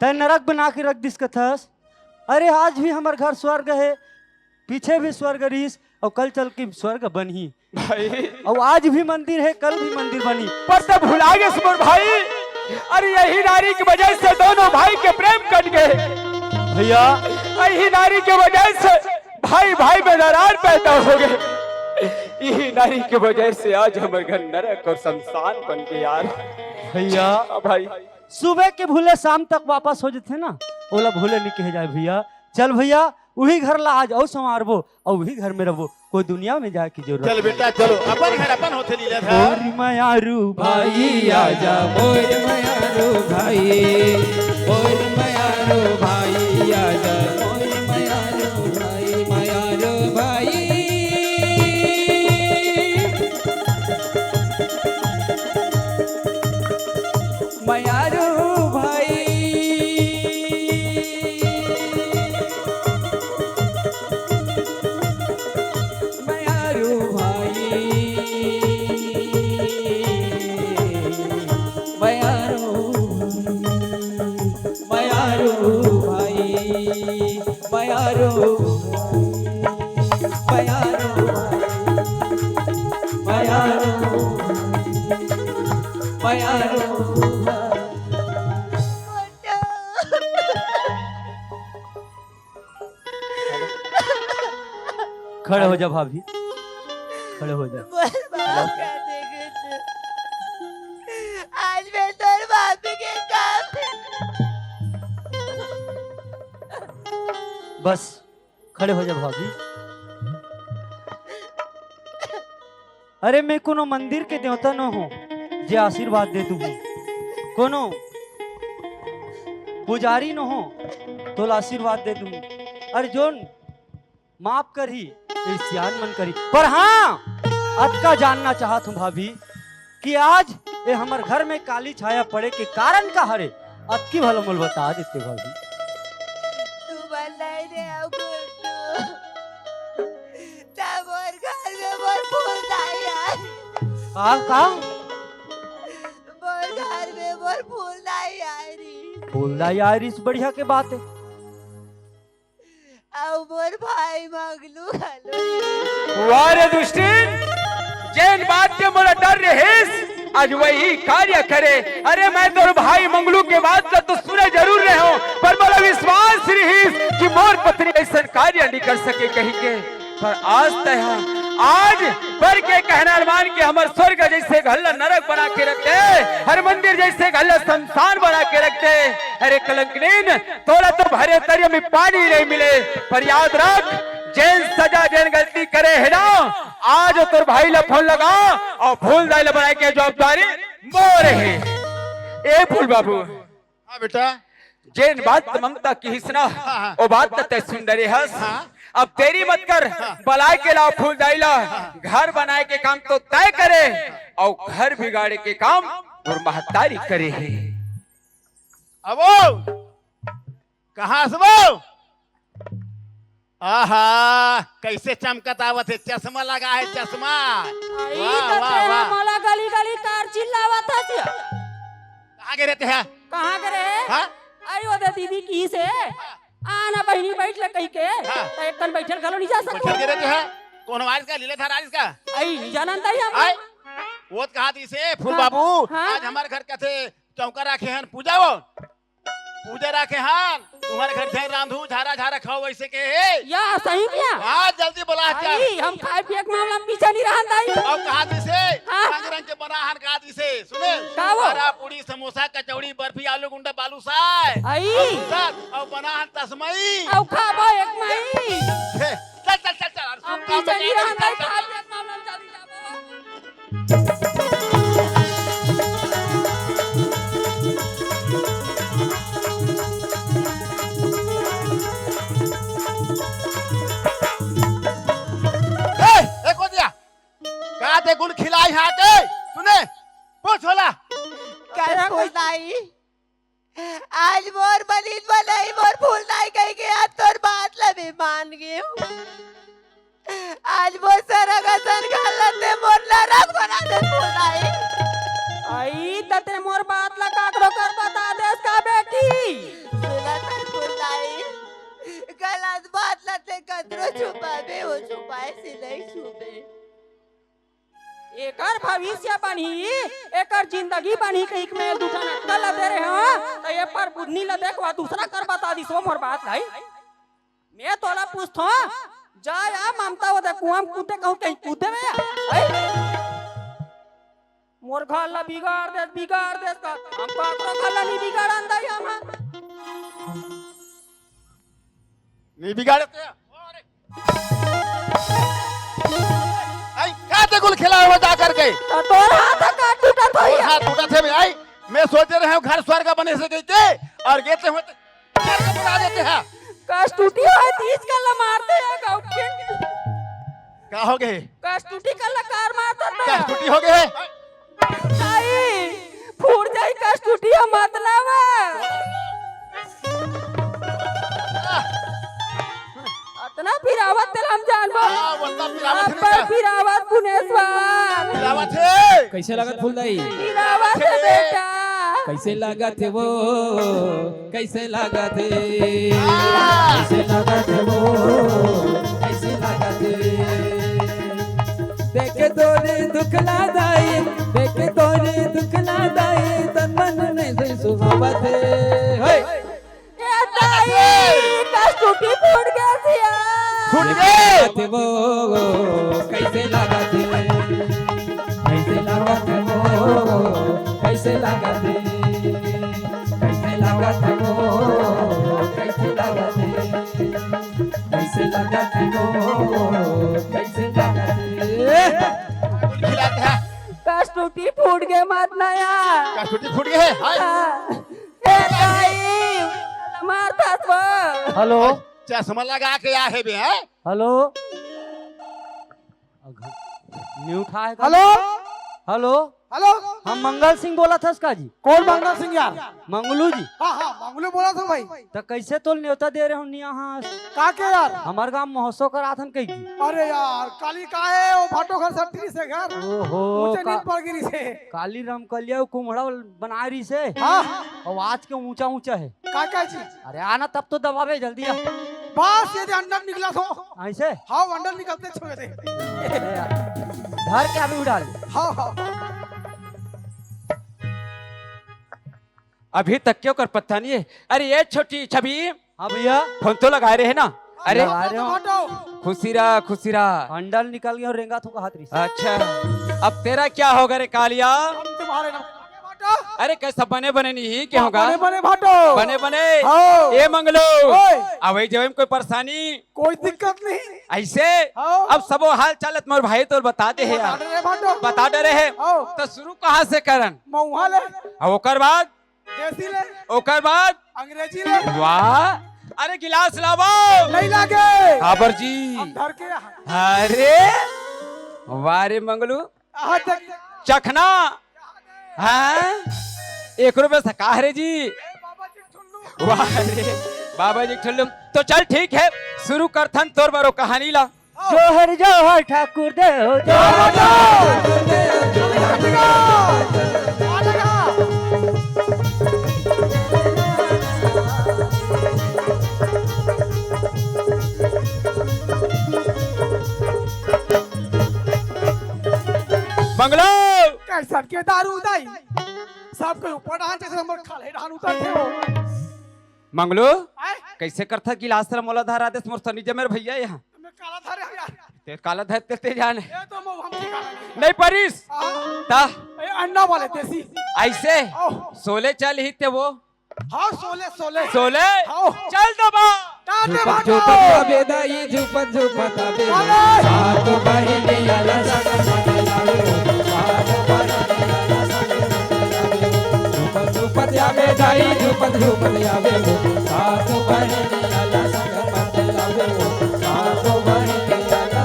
तैं नरक बना के रख दिस कथस। अरे, आज भी हमर घर स्वर्ग हे, पीछे भी स्वर्ग रहिस, अउ कल चल के स्वर्ग बनही। भाई। अउ आज भी मंदिर हे, कल भी मंदिर बनही। पर तैं भुला गेस मोर भाई, अरे यही नारी के वजह से दोनों भाई के प्रेम कट गे। भैया। यही नारी के वजह से भाई भाई में दरार पैदा होगे। यही नारी के वजह से आज हमर घर नरक अउ शमशान बन गे यार। भैया। हाँ भाई। सुबह के भूले शाम तक वापस हो जाथे ना, ओला भूले नहीं कहे जाए भैया। चल भैया, उही घर ला आज अउ संवारबो, अउ उही घर में रहबो, कोई दुनिया में जाए की जरूरत चल नहीं। बेटा, चलो, अपन घर अपन होथे लीलाधर। मोर मयारू भाई आजा, मोर मयारू भाई, मोर मयारू भाई आजा, मोर मयारू भाई, मयारू भाई। मयारू भाई, मयारू भाई, मयारू, मयारू भाई, मयारू, मयारू, मयारू, मयारू। खड़े हो जा भाभी, खड़े हो जा। मोर बाप का देखे तू। आज मैं तोर बाप के काम। बस, खड़े हो जा भाभी। अरे, मैं कोनो मंदिर के देवता न हों जे आशीर्वाद दे दूं, कोनो पुजारी न हों तोला आशीर्वाद दे दूं। अरे, जोन माफ करही, ईर्ष्यान मन करही। पर हाँ, अतका जानना चाहत हूँ भाभी कि आज ये हमर घर में काली छाया पड़े के कारण का हरे, अतकी भला मोला बता देते भाभी। तू बन नहीं रे, अउ गुड्डू। तब मोर घर में मोर फूलदाई आए। का, का? मोर घर में मोर फूलदाई आए री। फूलदाई आए री, बढ़िया के बात है। अउ मोर भाई मंगलू घलो। वाह रे दुष्टिन, जेन बात के मोला डर रहिस, आज वही कार्य करे। अरे, मैं तोर भाई मंगलू के बात ला तो सुने जरूर रहे हूँ, पर मोला विश्वास रहिस कि मोर पत्नी ऐसन कार्य नहीं कर सके कहीं के। पर आज तैं हा, आज बर के कहना मान के हमर स्वर्ग जैसे घर ला नरक बना के रख दे, हर मंदिर जैसे घर ला शमशान बना के रख दे। अरे कलंकिन, तोला तो भरे तरिया में पानी नहीं मिले, पर याद रख, जेन सजा, जेन गलती करे है ना, आज तोर भाई ला फोन लगा अउ फूलदाई ला बनाए के जवाबदारी मोर है। ए फूल बाबू, हाँ बेटा। जेन बात ममता किहिस ना, हाँ, हाँ। वो बात तो तैं सुन डरे हस। हाँ। अब देरी मत कर, हाँ। बलाए के ला फूलदाई ला, हाँ। घर बनाए के काम तो तैं करे, अउ घर बिगाड़े के काम मोर महतारी करे है। अबो, कहाँ से वो? आहा, कैसे चमकत आवत हे, चश्मा लगा हे, चश्मा। आई वाह, तो वाह, तेरा वाह। मोला गली गली कार चिल्लावत हस या। कहाँ गे रहे तैं हा? कहाँ गे रहे? हाँ? अरे वो दे दीदी किहिस हे, आ ना बहिनी बइठ ले कहिके, हाँ। त एक कन बइठे ल घलो नहीं जा सकत। बइठे गे रहे तैं हा? कौन आरिस का? लीला धार आरिस का? आई, नहीं जानन तई हम। आय? वो त कहा दिस हे, फूल हाँ। बाबू, हाँ। आज हमर घर कथे चौका राखे हन, पूजा वो। पूजा राखे हन, तुम्हर घर झन रांधू, झारा झारा खाओ, वैसे के हे। या, सही में या? हाँ, जल्दी बला, चल। आई, हम खाए पिए के मामला में पीछे नहीं रहन दाई। अउ कहा दिस हे, हाँ। रंग रंग के बना हन, कहा दिस हे, सुने? का वो? बरा, पूड़ी, समोसा, कचौड़ी, बर्फी, आलू गुंडा, बालूशाह। आई। अउ बना हन तसमई। अउ खाबो एक मई। हे, चल, चल, चल, चल, अरे हम सुन, पीछे नहीं रहन दाई, चल, चल। खाए पिए के मामला में जल्दी जाबो। ए, ए, को दिया? का दे गुण खिलाई हा के? सुने, पूछ होला। का पूछ दाई? आज मोर बलिद बनई, मोर फूलदाई कहिके आज तोर बात ला भी मान गेंव। आज मोर सरग असन घर ला तैं मोर नरक बना दे फूलदाई। आई, त तैं मोर बात ला काकरो कर बता देस का बेटी? सुनत हस फूलदाई, गलत बात ला तैं कतरो छुपाबे, वो छुपाए से नहीं छूबे। एकर भविष्य बनही, एकर जिंदगी बनही कहिके मैं दू ठन अटकल ला दे रहे हंव, त ये पर बुधनी ला देख, वो दूसरा कर बता दिस वो मोर बात ला। मैं तोला पूछथंव, जा या ममता वो दे कुआं म कूदे कहूं कहीं कूदे में या? हैं? मोर घर ला बिगाड़ देस, बिगाड़ देस का, हम काकरो घर ला नहीं बिगाड़न दाई हम। नहीं बिगाड़े तैं। आई, का दे गुण खिलाए हो जा करके? त तोर हाथ का टूटत होही। तोर हाथ टूटत हे बे, आई, मैं सोचे रहे हंव घर स्वर्ग बने से कहिके, अउ गेते हुए तो घर को बना देते हैं। कस टूटी होय तीज कर ला मारते हैं गाँव के। का हो गे? कस टूटी कर ला कार मारता था। कस टूटी हो गे? नहीं, फूट जाई कस टूटी हो मत ना वो। अतना पिरावत तेला हम जानबो। हाँ, वतना पिरावत अब्बड़ नहीं का? पिरावत पुनेश्वर। पिरावत हे। कैसे लागत फूलदाई? पिरावत हे बेटा। कैसे लागत हे वो? कैसे लागत हे? हाँ। कैसे लागत हे वो? कैसे लागत हे? देखे तोरे दुख ला दाई, देखे तोरे दुख ला दाई, तन मन नहीं सुहावत हे। हे। ए दाई, कस टूटी फूट गे सिया। फूट गे। लागत हे वो, कैसे लागत हे? कैसे लागत हे वो, कैसे लागत हे? कैसे लागत हे वो, कैसे लागत हे? टूटी फूट गे मत ना यार। का टूटी फूट गे हे? हाय। हाँ। ए दाई, मार फंसबो। हेलो। चश्मा लगा के आ हे बे, हैं? हेलो। अघ-, नहीं उठा है का? हेलो। हेलो। हेलो। हम मंगल सिंह बोलत हस का जी? कौन मंगल सिंह यार? मंगलू जी। हाँ, हाँ, मंगलू बोलत हस भाई। त कैसे तोल नेवता दे रहे हो नहीं यहाँ? का के यार? हमार गांव महोत्सव करात हन कही जी। अरे यार, काली का हे, वो भाटो घर सट्टी से घर। ओहो, ऊंचे का-, नींद पड़ गिरी से। काली रमकलिया कुम्हड़ा बना रही से। हाँ। और आज के ऊंचा ऊंचा है। का का जी? अरे आना तब तो दबावे जल्दी आ। बस ये दे अंडा निकला थो। ऐसे? हाँ, अंडा निकलते छोड़ दे। धर के अभी उड़ा ले। हाँ, हाँ। अभी तक क्यों कर पता नहीं है। अरे ये छोटी छवि। हाँ भैया। फोन तो लगाए रहे ना? अरे। लगा रहे हो। खुशी रहा, खुशी रहा। अंडा निकल गया और रेंगा थोका हाथ रिस। अच्छा, अब तेरा क्या होगा रे कालिया? हम तुम्हारे ना। अरे कैसा बने बने नहीं ही क्या होगा? बने बने भाटो। बने बने। हाँ। ए मंगलू। ओए। अबे जब कोई परेशानी? कोई दिक्कत नहीं। ऐसे? हाँ। अब सबो हाल चाल मोर भाई तो बता दे है यार। बता डरे भाटो। बता डरे है। हाँ। तो शुरू कहाँ से करन? मऊहा ले। अब ओकर बाद? देसी ले। ओकर बाद? अंग्रेजी ले। वाह। अरे गिलास लावो। नहीं लागे। काबर जी? हम धर के यहाँ। अरे वाह रे मंगलू। कहाँ तक? चखना। हाँ। एक रुपये से का रे जी? ए, बाबा जी ठुल्लू। वाह रे बाबा जी ठुल्लू। तो चल ठीक है, शुरू करथन तोर बरो कहानी ला। जोहर जोहर ठाकुर देव, जोहर जोहर। बंगलो। कैसन के दारू दाई? सबके ऊपर डाहन जैसे हमर खाले डाहन उतरथे वो। मंगलू, आय? कैसे करथा गिलास ला मोला धरा देस मोर सनी जमेर भैया यहाँ? मैं काला धरे हूँ यार। ते काला धर ते, ते जाने। ये तो मैं हम ठिकाना नहीं। नहीं परिस। हाँ। ता? ए, अंडा वाले देसी। ऐसे? ओह। सोले चल ही ते वो। हाँ, सोले, सोले। सोले? हाँ। चल दबा। ताते झूपत भाटो। झूपत आबे दाई, झूपत झूपत आबे। अरे। सात बहिनी आला संग मत लावे। सात बहिनी आला संग मत लावे। झूपत झूपत आबे दाई, झूपत झूपत आबे। सात बहिनी आला संग मत लावे। सात बहिनी आला।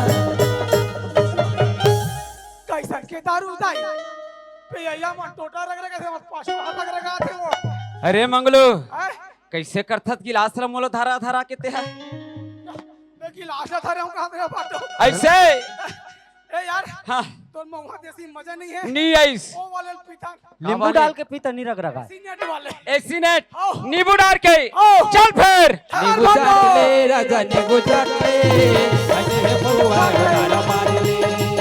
कैसन के दारू दाई? पियैया मन टोटा रग रग से मत पाछू हाथ रग रग आथे वो। अरे मंगलू, हैं? कैसे करथत गिलास ला मोला धरा धरा के ते हा? मैं गिलास ला धरे हूँ कहाँ मेरा बात हो? ऐसे? ए यार, हाँ। तोर महुआ देसी मजा नहीं है? नहीं आइस। वो वाले पीता। नींबू डाल के पीता नहीं रग रग है। एसी नेट वाले। AC net. आओ। नींबू डाल के। आओ। चल फिर। नींबू चाट ले राजा, नींबू चाट ले। अरे हे बउआ, तारा मार ले।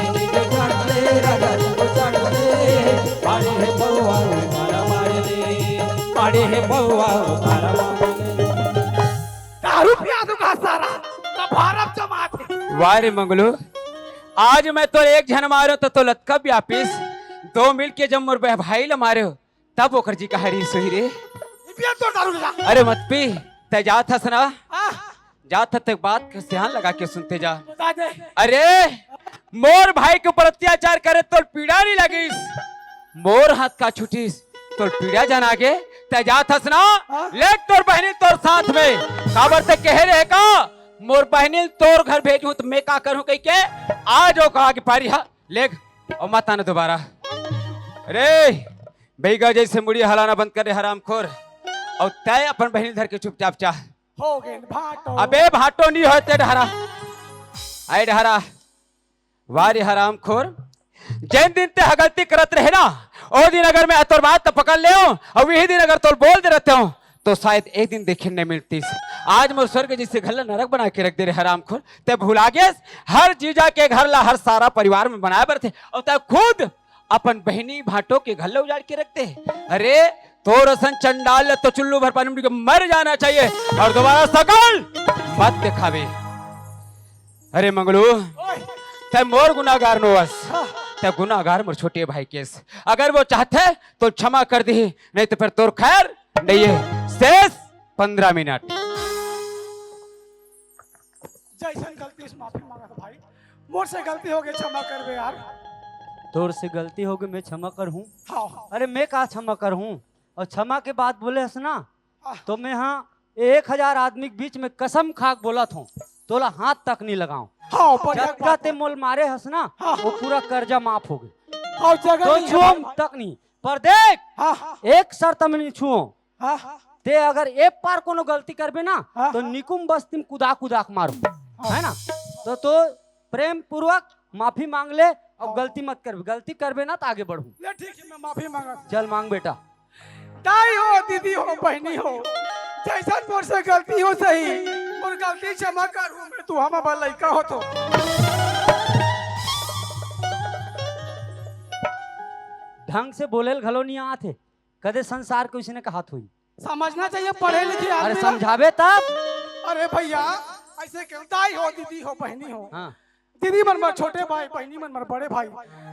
नींबू चाट ले राजा, नींबू चाट ले। अरे हे बउआ, तारा मार ले। अरे हे बउआ, तारा मार ले। दारू पिया दूंगा सारा, तो भारत जमात है। वाह रे मंगलू, आज मैं तो एक झन मारो तो, तो लतका व्यापिस, दो मिल के जब मोर बह-, भाई ल मारे हो, तब ओकर जी कहा रही सोई रे। ये पिया तो दारू ले जा। अरे मत पी, तै जात हस ना? हाँ। जात हस ते बात के ध्यान लगा के सुनते जा। बता दे। अरे, मोर भाई के ऊपर अत्याचार करे तोर पीड़ा नहीं लगिस, मोर हाथ का छुटिस, तोर पीड़ा जाना गे, तै जात हस ना? हाँ? ले तोर बहनी तोर साथ में, काबर ते कहे रहे का, मोर बहनी तोर घर भेजूं तो मैं का करूं कह के, आज ओका आगे पारी हा, लेग, और मत आना दोबारा। रे, बैगा जैसे मुड़ी हलाना बंद कर दे हरामखोर, और तै अपन बहनी धर के चुपचाप चाह। हो गे भाटो। अबे भाटो नहीं होते डहरा। आए डहरा। वाह रे हरामखोर। जिन दिन ते ह गलती करत रहे ना, ओ दिन अगर मैं तोर बात त पकड़ ले हूं, और वही दिन अगर तोर बोल दे रहते हूं, तो शायद एक दिन देखे नहीं मिलतीस। आज मोर स्वर्ग जैसे घर ला नरक बना के रख दे रे हरामखोर। ते भुला गेस, हर जीजा के घर ला हर सारा परिवार में बनाए बर थे, और ते खुद अपन बहनी भाटो के घर ला उजाड़ के रख दे। अरे, तोर असन चंडाल ल तो चुल्लू भर पानी में डूब के मर जाना चाहिए और दोबारा सकल मत दिखावे। अरे मंगलू, तै मोर गुनागार नोस, तै गुनागार मोर छोटे भाई केस। अगर वो चाहते तो क्षमा कर दी, नहीं तो फिर तोर खैर नहीं है। शेष पन्द्रह मिनट। जैसन गलती से माफी मांगत भाई, मोर से गलती हो गई, क्षमा करबे यार। तोर से गलती होगे, मैं क्षमा करहूँ। हाँ। अरे, मैं का क्षमा करहूँ? अउ क्षमा के बात बोले हस ना, हाँ। तो मैं हाँ एक हजार आदमी के बीच में कसम खा के बोलत हँव, तोला हाथ तक नहीं लगाऊँ। हाँ, बढ़िया जतका बात ते है। मोल मारे हस ना, हाँ। वो पूरा कर्जा माफ होगे। हाँ, जगह तो नहीं है छुओम भाई। तक नहीं। पर देख, हाँ। एक शर्त में नहीं छुओम। हाँ। ते अगर एक बार कोनो गलती करबे ना, हाँ। तो निकुम बस्ती में कुदा कुदा के मारूँ, हाँ। है ना? तो, तो प्रेम पूर्वक माफी मांग ले अउ हाँ। गलती मत करबे। गलती करबे ना तो आगे बढ़ूँ। ले ठीक है, मैं माफी मांगत हँव। चल मांग बेटा। दाई हो, दीदी हो, बहिनी हो, जइसन मोर से गलती होइस हे, मोर गलती क्षमा करहू, मैं तुँहर बर लइका होथों। ढंग से बोले ल घलो नहीं आत हे। कदे संसार के उसने कहात होही। समझना चाहिए पढ़े लिखे आदमी ला। समझाबे तब। अरे भइया, अइसे क्यों? दाई हो, दीदी हो, बहिनी हो। हाँ। दीदी मन मोर छोटे भाई, बहिनी मन मोर बड़े भाई,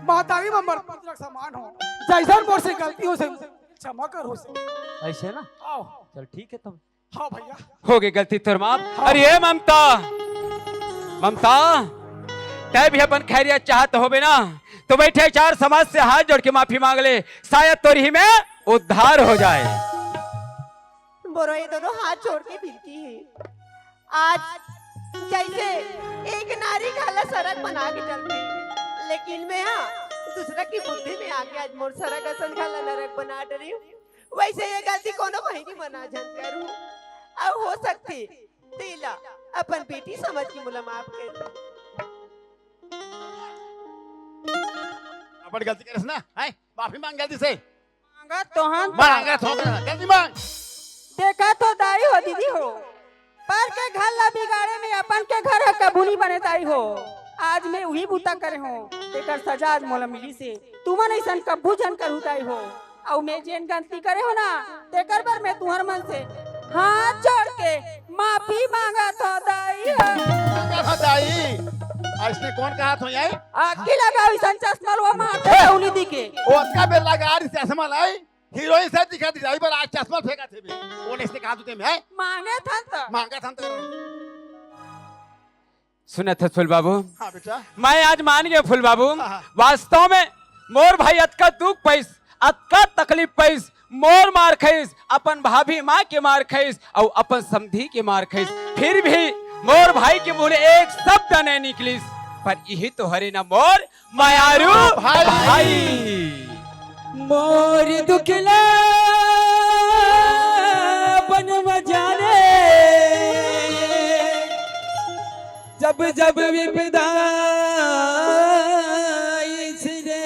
महतारी मन मोर पुत्र समान हो। जइसन मोर से गलती होइस हे, क्षमा करहू। अइसे ना? आओ। चल ठीक है तब। हाँ भइया। होगे गलती तोर माफ। हाँ। अरे ए ममता, ममता, तैं भी अपन खैरियत चाहत होबे ना, तो बइठे चार समाज से हाथ जोड़ के माफी मांग ले, शायद तोर ही में उद्धार हो जाए। मोरो ये दोनों हाथ जोड़ के विनती हे, आज जइसे एक नारी घर ला सरग बना के चलथे, लेकिन मैं हाँ दूसरा की बुद्धि में आके आज मोर सरग असन घर ला नरक बना डरे हँव। वइसे ये गलती कोनो बहिनी मन झन करहू। अउ हो सकथे तेला अपन बेटी समझ के मोला माफ कर दे। अपन गलती करेस ना, हैं? माफी मांग गलती से। मांगत तो हँव। मांगत हों, गलती मांग। देखत हो दाई हो, दीदी हो, पर के घर ला बिगाड़े में अपन के घर ह कभू नहीं बने दाई हो। आज मैं उही बूता करे हँव, तेकर सजा आज मोला मिलिस हे। तुमन अइसन कभू झन करहू दाई हो। अउ मैं जेन गलती करे हँव ना, तेकर बर मैं तुँहर मन से हाथ जोड़ के माफी मांगत हँव दाई हो। मांगत हँव दाई। अइसने कोन कहत होही? आगी लगाओ अइसन चश्मा लगा मारथे हे। उनी दिखे। ओतका बेर लगा रहिस चश्मा ला। हीरोइन से दिखत हे, ड्राइवर आज चश्मा फेंकत हे बे। कोन अइसने कहत होही तें? मांगत हँव त। मांगत हँव त। सुनत हस फूल बाबू? हाँ बेटा। मैं आज मान गेंव फूल बाबू। हाँ, हाँ। वास्तव में मोर भाई अतका दुख पाइस, अतका तकलीफ पाइस, मोर मार खाइस, अपन भाभी माँ के मार खाइस अउ अपन समधी के मार खाइस, फिर भी मोर भाई के मुँह ले एक शब्द नहीं निकलिस। पर इही तो हरे ना मोर मयारू भाई। भाई। मोर दुख ला बनवा जाने, जब जब विपदा आइस रे,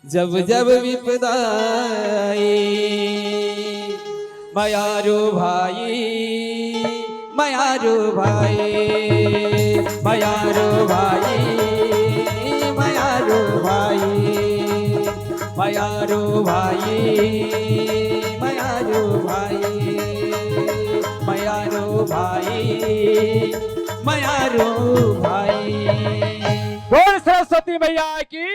जब जब विपदा आई, मयारू भाई, मयारू भाई, मयारू भाई, मयारू भाई, मयारू भाई, मयारू भाई, मयारू भाई, मयारू भाई। बोल सरस्वती मैया की।